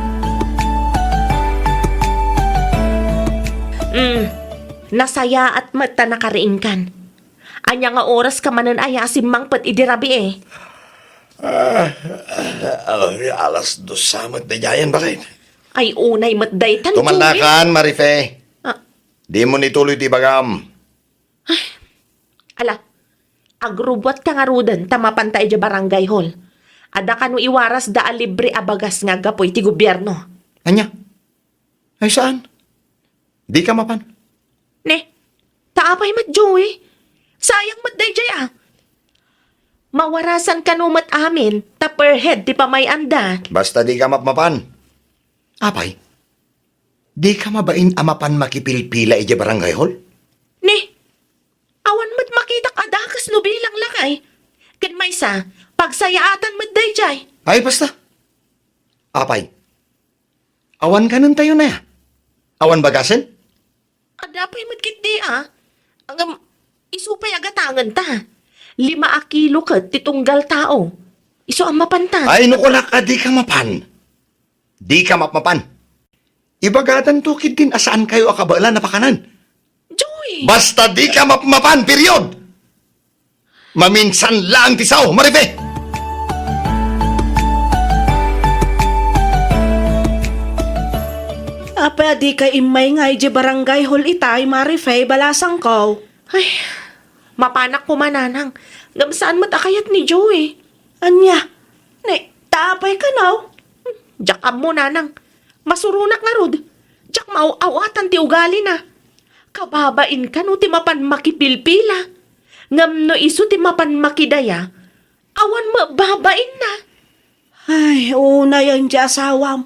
Mm, nasayaat met ta nakariingkan. Ania nga oras ka manen aya a simmangpet idi rabii? Ah, alas dos sa met daydiayen, baket. Ay, unay met daytan, Joey. Tumannakan, Marife. Ah. Dimo ituloy ti ibagam. Ala, agrubbuatka ngaruden ta mapanta idiay barangay hall. Adda kano iwarasda a libre a bagas nga aggapu iti gobierno. Ania? Ay, saan? Dika mapan? Ne, Apay met, Joey? Sayang met dayjay a. Mawarasan kano met amin ta per head ti pamay-anda. Basta dika mapmapan. Apay, dika mabain a mapan makipilpila idiay barangay hall? Ni, awan met makitak a dakes no bilang lakay. Ken maysa, pagsayaatan met dayjay. Ay, basta. Apay, awan kanentayo na ya? Awan bagasen? Adda pay met ketdi a. Ngem, isu pay a gatangenta. Lima a kilo ket ti tunggal tao. Isu a mapanta. Ay, no kunak a dika mapan. Dika mapmapan. Ibagadanto ketdin a saankayo a kabaelan a pakanen. Joey! Basta dika mapmapan, period! Maminsan laeng ti sao, Marife! Apay a dika immay nga idiay barangay hall itay, Marife, balasangko? Ay, mapanak koma, nanang. Ngem saan met a kayat ni Joey. Ania? Ni, ta apay kano? Diak ammo, nanang. Masuronak ngarud. Diak maaw-awatan ti ugalina. Kababain kano ti mapan makipilpila. Ngem no isu ti mapan makidaya, awan met babainna. Ay, unayen ti asawam.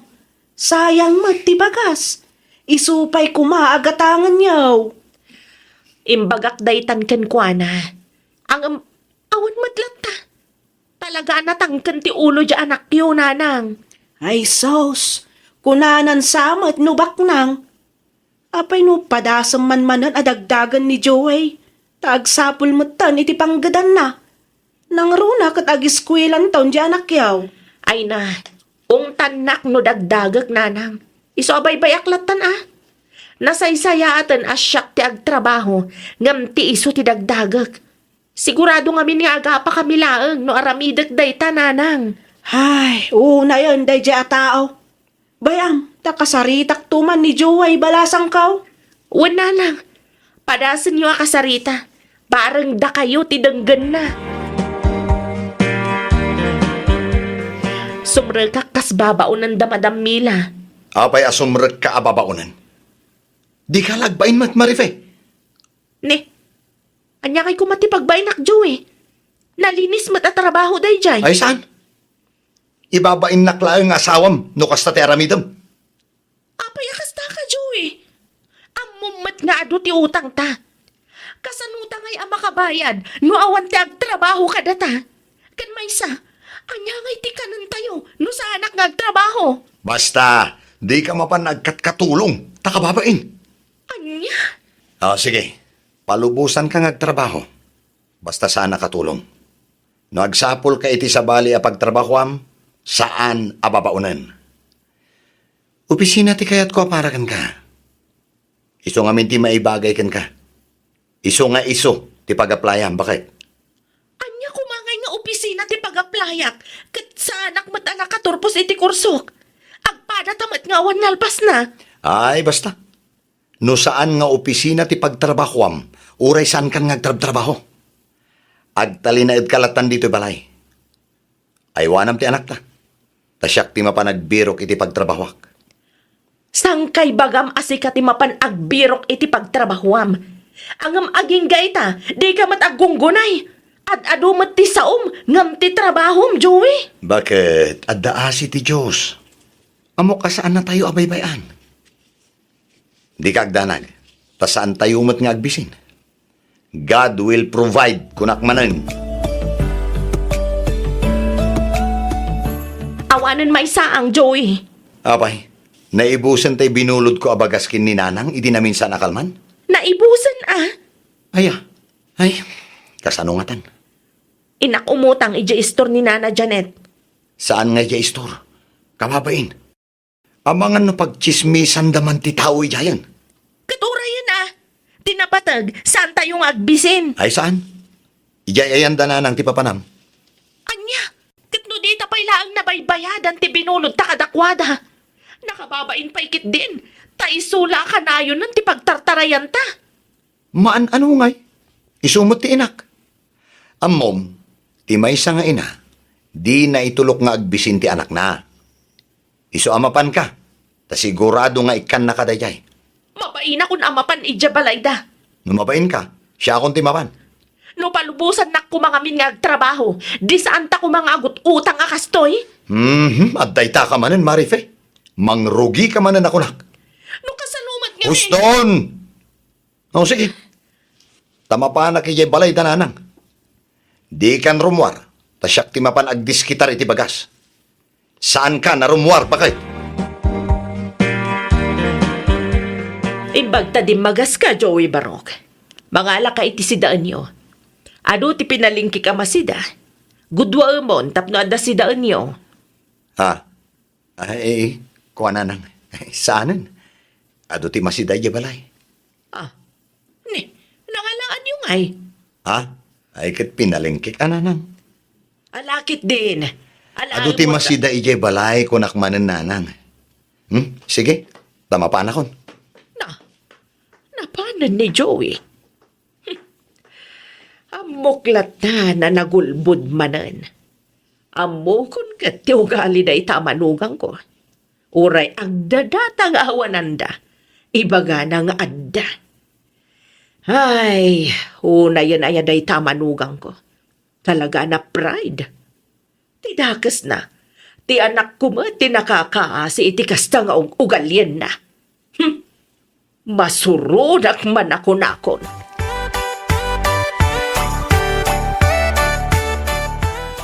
Sayang met ti bagas. Isu pay koma a gatangenyo. Imbagak daytan kenkuana. Ngem, awan met latta. Talaga a natangken ti ulo diay anakyo, nanang. Ay sus, kunanan sa met no baknang. Apay no padasem man manen a dagdagen ni Joey, ta agsapul metten iti panggedanna. Nangruna ket agiskuelanton diay anakyo. Ay na, ungtannak no dagdagek, nanang. Isu a baybay-ak lattan a. Nasaysayaaten a siak ti agtrabaho, ngem ti isu ti dagdagek. Sigurado ngamin nga agapakami laeng no aramidek dayta, nanang. Ay, unayen daydiay a tao. Bay-am, ta kasaritakto man ni Joey, balasangko? Wen, nanang. Padasenyo a kasarita. Bareng dakayo ti denggenna. Sumrekak kas babaonenda, Madam Mila. Apay a sumrekka a babaonen? Dika la agbain met, Marife. Ne, ania ngay koma ti pagbainak, Joey? Nalinis met a trabaho daydiay. Ay, saan? Ibabainnak laeng nga asawam no kasta ti aramidem. Apay a kasta ka, Joey? Ammom met nga adu ti utangta. Kasanota ngay a makabayad no awan ti agtrabaho kadata? Ken maysa, ania ngay ti kanentayo no saanak nga agtrabaho? Basta, dika mapan agkatkatulong, ta kababain. Ania? O, sige. Palubosanka nga agtrabaho. Basta saan a katulong. No agsapulka iti sabali a pagtrabahoam, saan a babaonen. Opisina ti kayatko a para kenka. Isu ngamin ti maibagay kenka. Isu nga isu ti pag-applyam, baket. Ania koma ngay nga opisina ti pag-applyak, ket saanak met a nakaturpos iti kursok? Agpadata met nga awan nalpasna. Ay, basta. No saan nga opisina ti pagtrabahoam, uray saankan nga agtrabtrabaho. Agtalinaedka lattan ditoy balay. Aywanam ti anakta, ta siak ti mapan agbirok iti pagtrabahoak. Saan kay bagam a sika ti mapan agbirok iti pagtrabahoam? Ngem agingga ita, dika met aggunggunay. Ad-adu met ti saom ngem ti trabahom, Joey. Baket, adda asi ti Dios. Ammok a saannatayo a baybay-an. Dika agdanag, ta saantayo met nga agbisin. God will provide, kunak manen. Awanen maysaang, Joey. Apay, naibusen tay binulodko a bagas ken ni Nanang idi naminsan a kalman? Naibusen a? Aya. Ay, kasano ngatan? Innak umutang idiay istor ni Nana Janet. Saan nga idiay istor? Kababain. Amangan no pagtsismisanda man ti tao idiayen. Ket urayen a, ti napateg, saantayo nga agbisin. Ay saan? Idiay ayanda nanang ti papanam. Ania? Ket no dita pay laeng nabaybayadan ti binulodta kadakuada, nakababain pay ketdin, ta isu la a kanayonen ti pagtartarayanta. Maan-ano ngay? Isu met ti inak. Ammom, ti maysa nga ina, dina itulok nga agbisin ti anakna. Isu a mapanka, ta sigurado nga ikkannaka daydiay. Mabainakon a mapan idiay balayda. No mabainka, siakon ti mapan. No palubosannak koma ngamin nga agtrabaho, di saanta koma nga agut-utang a kastoy? Mhm, adda ita ka manen, Marife. Mangrugika manen a kunak. No kasano met nga Huston! O, sige. Ta mapanak idiay balay da nanang. Dikan rummuar, ta siak ti mapan agdiskitar iti bagas. Saanka a rummuar, baket? Imbag ta dimmagaska, Joey Barok. Mangalaka iti sidaenyo. Adu ti pinalingkik a masida. Guduaemon tapno adda sidaenyo. Ha? Ay, kuan, nanang. Saanen. Adu ti masida idiay balay. Ah, ni, nangalaanyo ngay? Ha? Ay, ket pinalingkik a, nanang. Ala ketdin. Ala Adu ti mo ta- masida idiay balay, kunak manen, nanang. Hmm? Sige, ta mapanakon. Na, napanen ni Joey. Hmm. Ammok latta a nagulbod manen. Ammokon ket ti ugali dayta a manugangko. Uray agdadata nga awan anda, ibagana nga adda. Ay, unayen aya dayta a manugangko. Talaga a pride. Ti dakesna, ti anakko met ti nakakaasi iti kasta nga ug-, ugalienna. Hmm. Masuronak man a kunakon.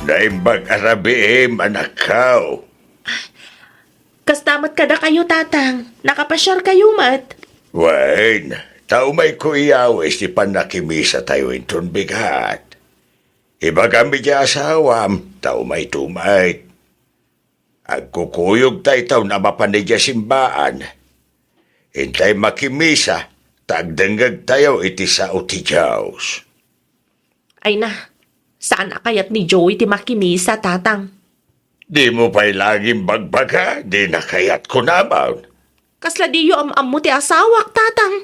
Naimbag a rabiim, anakko. Kasta met kadakayo, Tatang. Nakapasiarkayo met. Wen, ta umayko iyawis ti pannakimisatayo inton bigat. Ibagam iti asawam, ta umayto met. Agkukuyogtayto a mapan idiay simbaan. Intay makimisa, ta agdengngegtayo iti sao ti Dios. Ay na, saan a kayat ni Joey ti makimisa, Tatang? Dimo pay laeng imbagbaga, dina kayat kunamon. Kasla diyo am-ammo ti asawak, Tatang?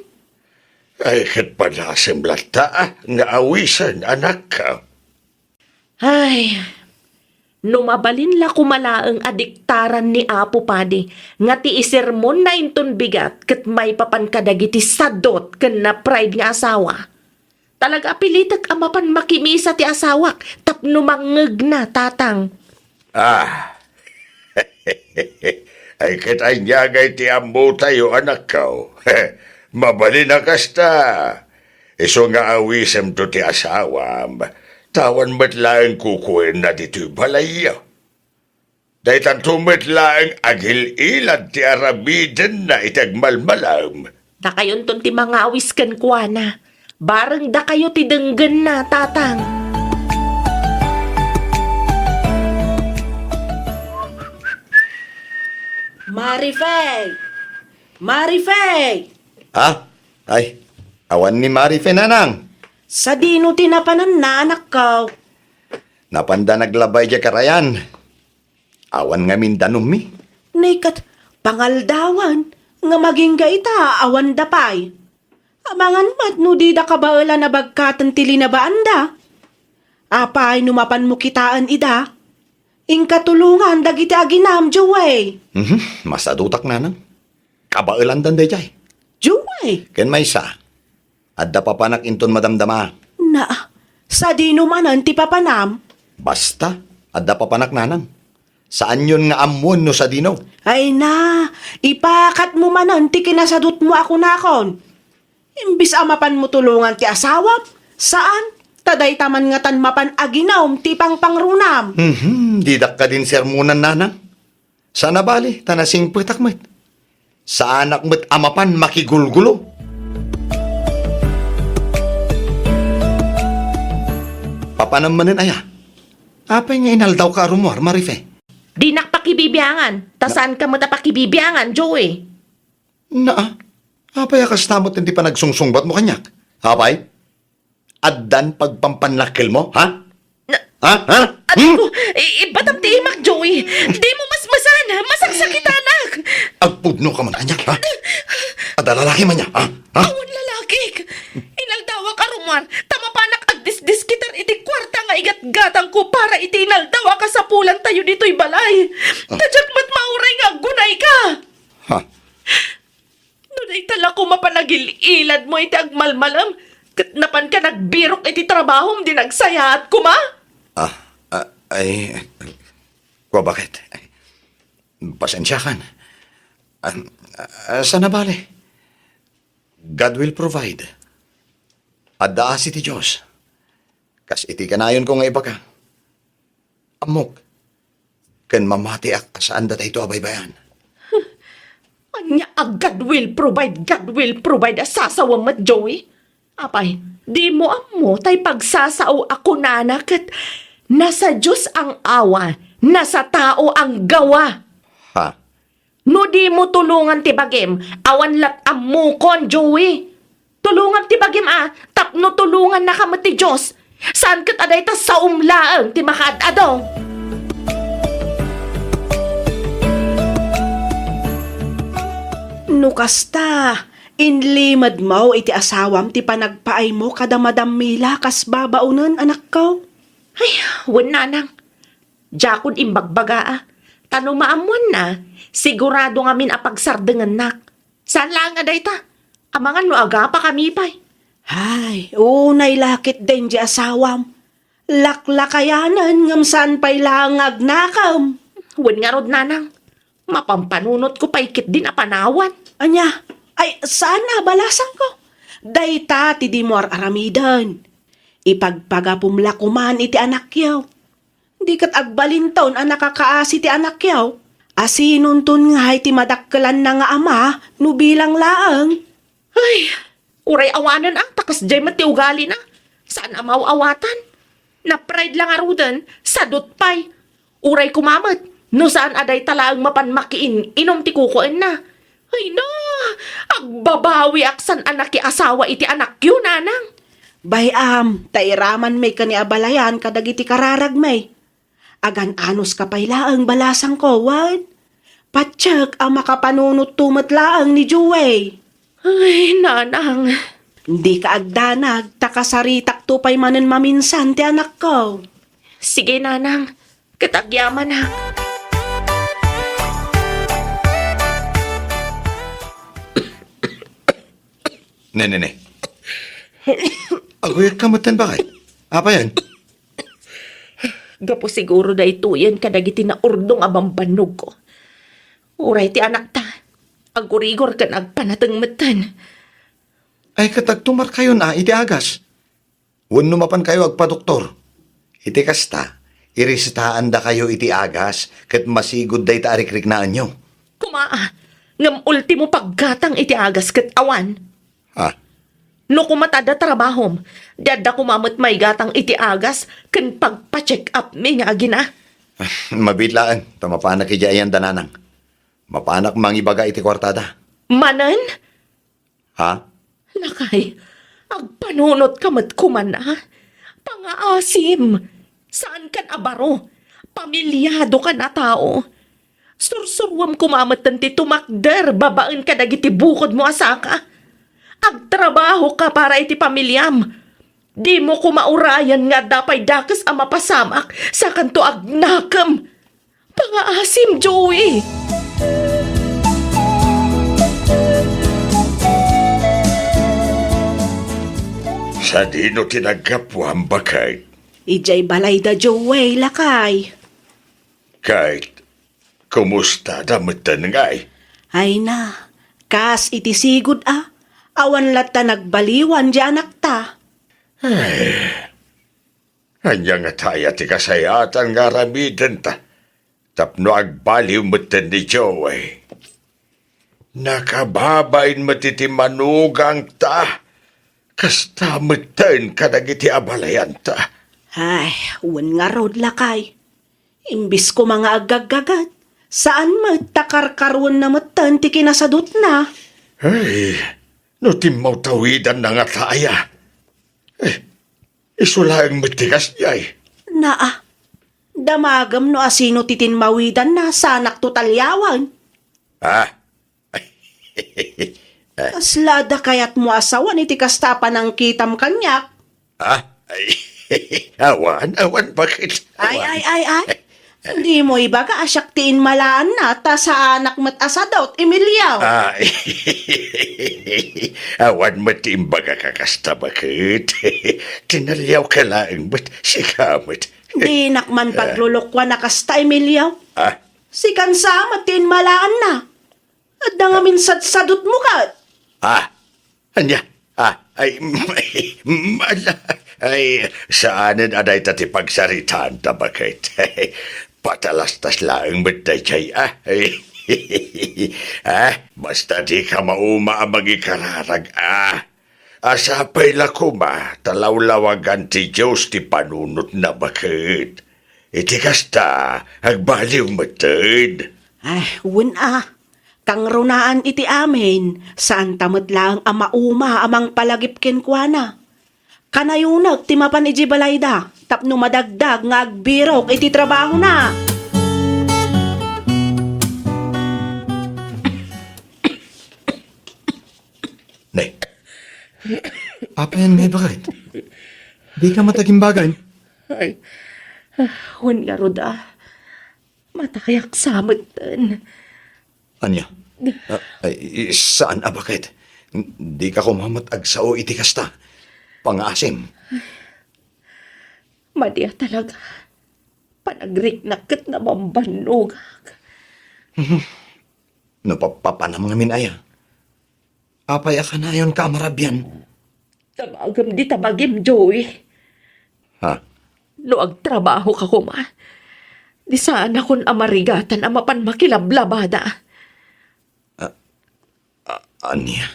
Ay, ket panasem latta, ah, nga awisen, anakko. Ay, no mabalin la koma laeng a diktaran ni Apo Padi nga ti isermonna inton bigat ket maipapan kadagiti sadot ken na-pride nga asawa. Talaga a pilitek a mapan makimisa ti asawak tapno mangngegna, Tatang. Ah. Ay, ket ania ngay ti ammotayo, anakko? Mabalin a kasta. Isu nga awisemto ti asawam, ta awan met laeng kukuenna ditoy balayyo. Daytanto met laeng agil-ilad ti aramidenna iti agmalmalem. Dakayonton ti mangawis kenkuana. Bareng dakayo ti denggenna, Tatang. Marifay! Marifay! Ha? Ay, awan ni Marife, nanang. Sadino ti napananna, anakko? Napanda naglaba idiay karayan. Awan ngamin danummi. Nay ket, pangaldawan, ngem agingga ita, awanda pay. Amangan met no dida kabaelan a bagkaten ti linabaanda. Apay no mapanmo kitaen ida? Inka tulongan dagiti aginam, Joey. Mhm, masadutak, nanang. Kabaelandan daydiay. Joey! Ken maysa, adda papanak inton madamdama. Na, sadino manen ti papanam? Basta, adda papanak, nanang. Saanyon nga ammoen no sadino. Ay na, ipakatmo manen ti kinasadutmo a kunakon. Imbis a mapanmo tulongan ti asawam, saan, ta dayta man ngatan mapan aginum ti pangpangrunam. Mhm, didak kadin sermonan, nanang. Saan a bali, ta nasingpetak met. Saanak met a mapan makigulgulo. Papanam manen aya? Apay nga inaldawka a rummuar, Marife? Dinak pakibibiangan, ta Na- saanka met a pakibibiangan, Joey. Naa, apay a kasta met ti panagsungsungbatmo kaniak? Apay? Addan pagpampannakkelmo, ha? Na- Ha? Ha? Aray Hmm? ko, i-, ibatam ti imak, Joey. Di mo masmasan, masaksakitanak. Agpudno ka man kaniak, ha? Adda lalaki man niya, ha? Ha? Awan lalakik. Inaldawak a rummuar, ta mapanak agdisdiskitar iti kuarta nga igatgatangko para iti inaldaw a kasapulantayo ditoy balay. Ah. Ta diak met mauray nga aggunayka. Ha? No dayta la koma panagil-iladmo iti agmalmalem, Ket napanka nagbirok iti trabahom di nagsayaat koma? Ah, ah, ay, kua, bakit? Pasensiakan. Ah, ah, saan a bale? God will provide. Adda asi ti Dios. Kas iti kanayonko nga ibaga. Ammok, ken mamatiak a saan datayto a baybay-an. Ania a God will provide, God will provide a sasawem met, Joey? Apay, dimo ammo tay pagsasao a kunana ket nasa Dios ang awa, nasa tao ang gawa. Ha? No dimo tulongan ti bagim, awan lat ammokon, Joey. Tulongam ti bagim a, tapno tulongannaka met ti Dios. Saan ket a dayta saom laeng ti makaad-ado. No kasta, inlimedmo iti asawam ti panagpaaymo kada Madam Mila kas babaonen, anakko? Ay, wen, nanang. Diakon imbagbaga a. Ta no maammoanna, sigurado ngamin a pagsardengennak. Saan laeng a dayta. Amangan no agapakami pay. Ay, unay la ketdin di asawam. Laklakayanen ngem saan pay laeng nga agnakem. Wen ngarud, nanang. Mapampanunotko pay ketdin a panawan. Ania? Ay, saan a balasangko? Dayta ti dimo ar-aramiden. Ipagpagapom la koman iti anakyo. Di ket agbalinton a nakakaasi ti anakyo. Asinonton ngay ti madakkelanna nga ama no bilang laeng? Ay, uray awanen a, ta kasdiay met ti ugalina. Saan a maaw-awatan. Napride la ngaruden, sadut pay. Uray koma met, no saan a dayta laeng mapan makiin-inom ti kukuenna. Ay na, agbabawiak saan a nakiasawa iti anakyo, nanang. Bay-am, ta iramanmi ken ni abalayan kadagiti kararagmi. Agan-anos ka pay laeng balasangko, wen? Patiek a makapanunotto met laeng ni Joey. Ay, nanang. Dika agdanag, ta kasaritakto pay manen maminsan ti anakko. Sige, nanang. Ket agyamanak. Ne, ne, ne. Aguyod ka metten, bakit? Apay aya? Gapu siguro daytoyen kadagiti naurdong a bambannogko. Uray ti anakta, agurigor ken agpanateng metten. Ay, ket agtumarkayon a iti agas. Wenno mapankayo agpadoktor. Iti kasta, iresetaandakayo iti agas ket masigud dayta a rikriknaanyo. Koma, ngem ultimo paggatang iti agas ket awan. Ha? No koma ta adda trabahom, di adda koma met maigatang iti agas ken pagpa-check up mi nga agina. Mabiit laeng, ta mapanak idiay ayanda, nanang. Mapanak mangibaga iti kuartada. Manen? Ha? Lakay, agpanunot ka met koman, a? Pangaasim! Saan kan a baro. Pamilyado kan a tao. Sursuruam koma metten ti tumakder babaen kadagiti bukodmo a saka. Agtrabaho ka para iti pamilyam. Dimo koma urayan nga adda pay dakes a mapasamak, sakanto agnakem. Pangaasim, Joey! Sadino ti naggapuam, baket? Idiay balayda, Joey, lakay. Ket, kumustada metten ngay? Ay na, kas iti sigud a, awan latta nagbaliwan di anakta. Ay, ania ngata aya ti kasayaatan nga aramidenta tapno agbaliw metten ni Joey? Nakababain met iti manugangta, kasta metten kadagiti abalayanta. Ay, wen ngarud, lakay. Imbis koma nga aggaggagat, saan met ta karkaruenna metten ti kinasadutna. Ay, no timmawtawidanna ngata aya? Eh, isu laeng met ti kasdiay. Naa, damagem no asino ti tinmawidanna, sanak to taliawen. Ah, Kasla adda kayatmo a sawen iti kasta a panangkitam kaniak? Ah, ay, awan, awan, baket? Ay, awan. Ay, ay, ay. Dimo ibaga a siak ti inmalaanna, ta saanak met a sadut, Emilio. Ah, awan met ti imbagak a kasta, baket. Tinaliawka laeng met, sika met. Dinak man paglulukuan a kasta, Emilio. Ah? Sikan sa met ti inmalaanna. Adda ngamin sadsadutmo ket. Ah, ania? Ah, ay, ala, ay, saanen a dayta ti pagsaritaanta, baket. Patalastas laeng met daydiay, ah. Ah, basta dika mauma a mangikararag, ah. Sapay la koma ta lawlawagan ti Dios ti panunotna, baket. Iti kasta, agbaliw metten. Ah, wen a. Kangrunaan iti amin, saanta met laeng a mauma a mangpalagip kenkuana. Kanayonak ti mapan idiay balayda tapno madagdag nga agbirok iti trabahona. Nay. Apayen nga ibagat? Dika met agimbagan? Ay, ah, wen ngarud a. Matayak sa metten. Ania? Ah, ay, saan a baket? Dika koma met agsao iti kasta. Pangaasim. Madi a talaga. Panagriknak ket nabambannogak. No pappapanam ngamin aya? Apay a kanayonka a marabian? Tabagem dita bagim, Joey. Ha? No agtrabahoka koma, di saanakon a marigatan a mapan makilablabada. A-, a-, ania?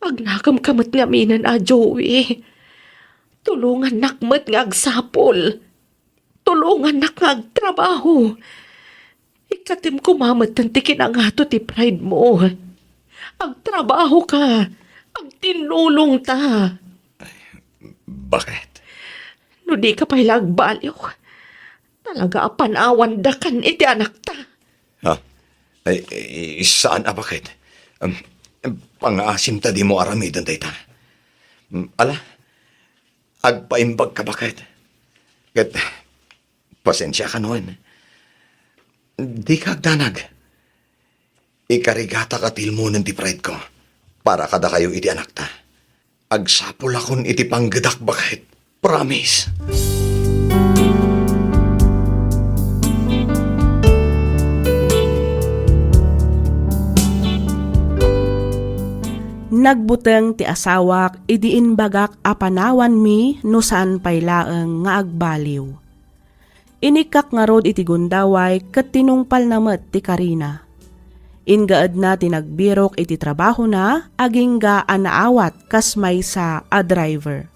Agnakemka met ngaminen a, Joey. Tulongannak met nga agsapul. Tulongannak nga agtrabaho. Ikkatem koma metten ti kinangato ti pride mo. Agtrabahoka. Agtinnulongta. Baket? No dika pay la agbaliw, talaga a panawandakan iti anakta. Ha? Ay, ay, saan a baket? Um, pangaasim ta dimo aramiden dayta. Um, ala, agpaimbagka baket. Ket, pasensiaka no. Dika agdanag. Ikarigatak a tilmonen ti pride ko para kadakayo iti anakta. Agsapulakon iti panggedak baket. Promise. Nagbuteng ti asawak idi imbagak a panawanmi no saan pay laeng nga agbaliw. Inikkak ngarud iti gundaway ket tinungpalna met ti karina. Inggaedna ti nagbirok iti trabahona agingga a naawat kas maysa a driver.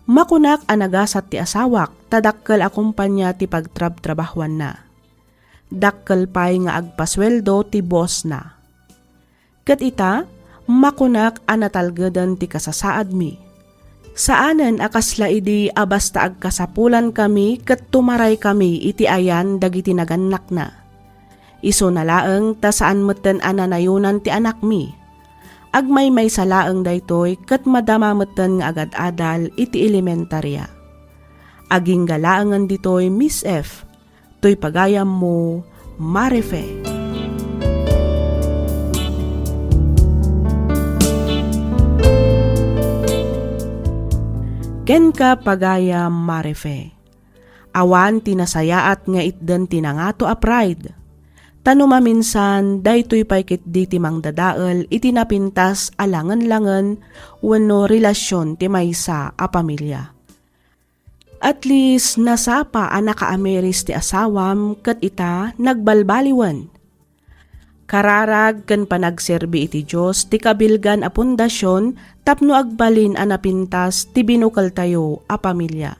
Makunak a nagasat ti asawak ta dakkel a kompania ti pagtrabtrabahoanna. Dakkel pay nga agpasueldo ti bossna. Ket ita, makunak a natalgeden ti kasasaadmi. Saanen a kasla idi a basta agkasapulankami ket tumaraykami iti ayan dagiti nagannakna. Isuna laeng ta saan metten a nanayonan ti anakmi. Agmaymaysa laeng daytoy ket madama metten nga agad-adal iti elementaria. Agingga laengen ditoy, Miss F, toy pagayammo, Marife. Kenka, pagayam Marife. Awan ti nasayaat nga itden ti nangato a pride. Ta no maminsan, daytoy pay ketdi ti mangdadael iti napintas a langen-langen wenno relasyon ti maysa a pamilia. At least, nasapa a nakaamiris ti asawam ket ita nagbalbaliwen. Kararag ken panagserbi iti Dios ti kabilgan a pundasion tapno agbalin a napintas ti binukeltayo a pamilia.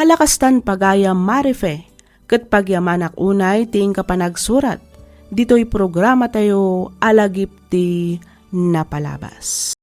Ala kastan, pagayam Marife, ket pagyamanak unay ti inka panagsurat ditoy programatayo a Lagip ti Napalabas.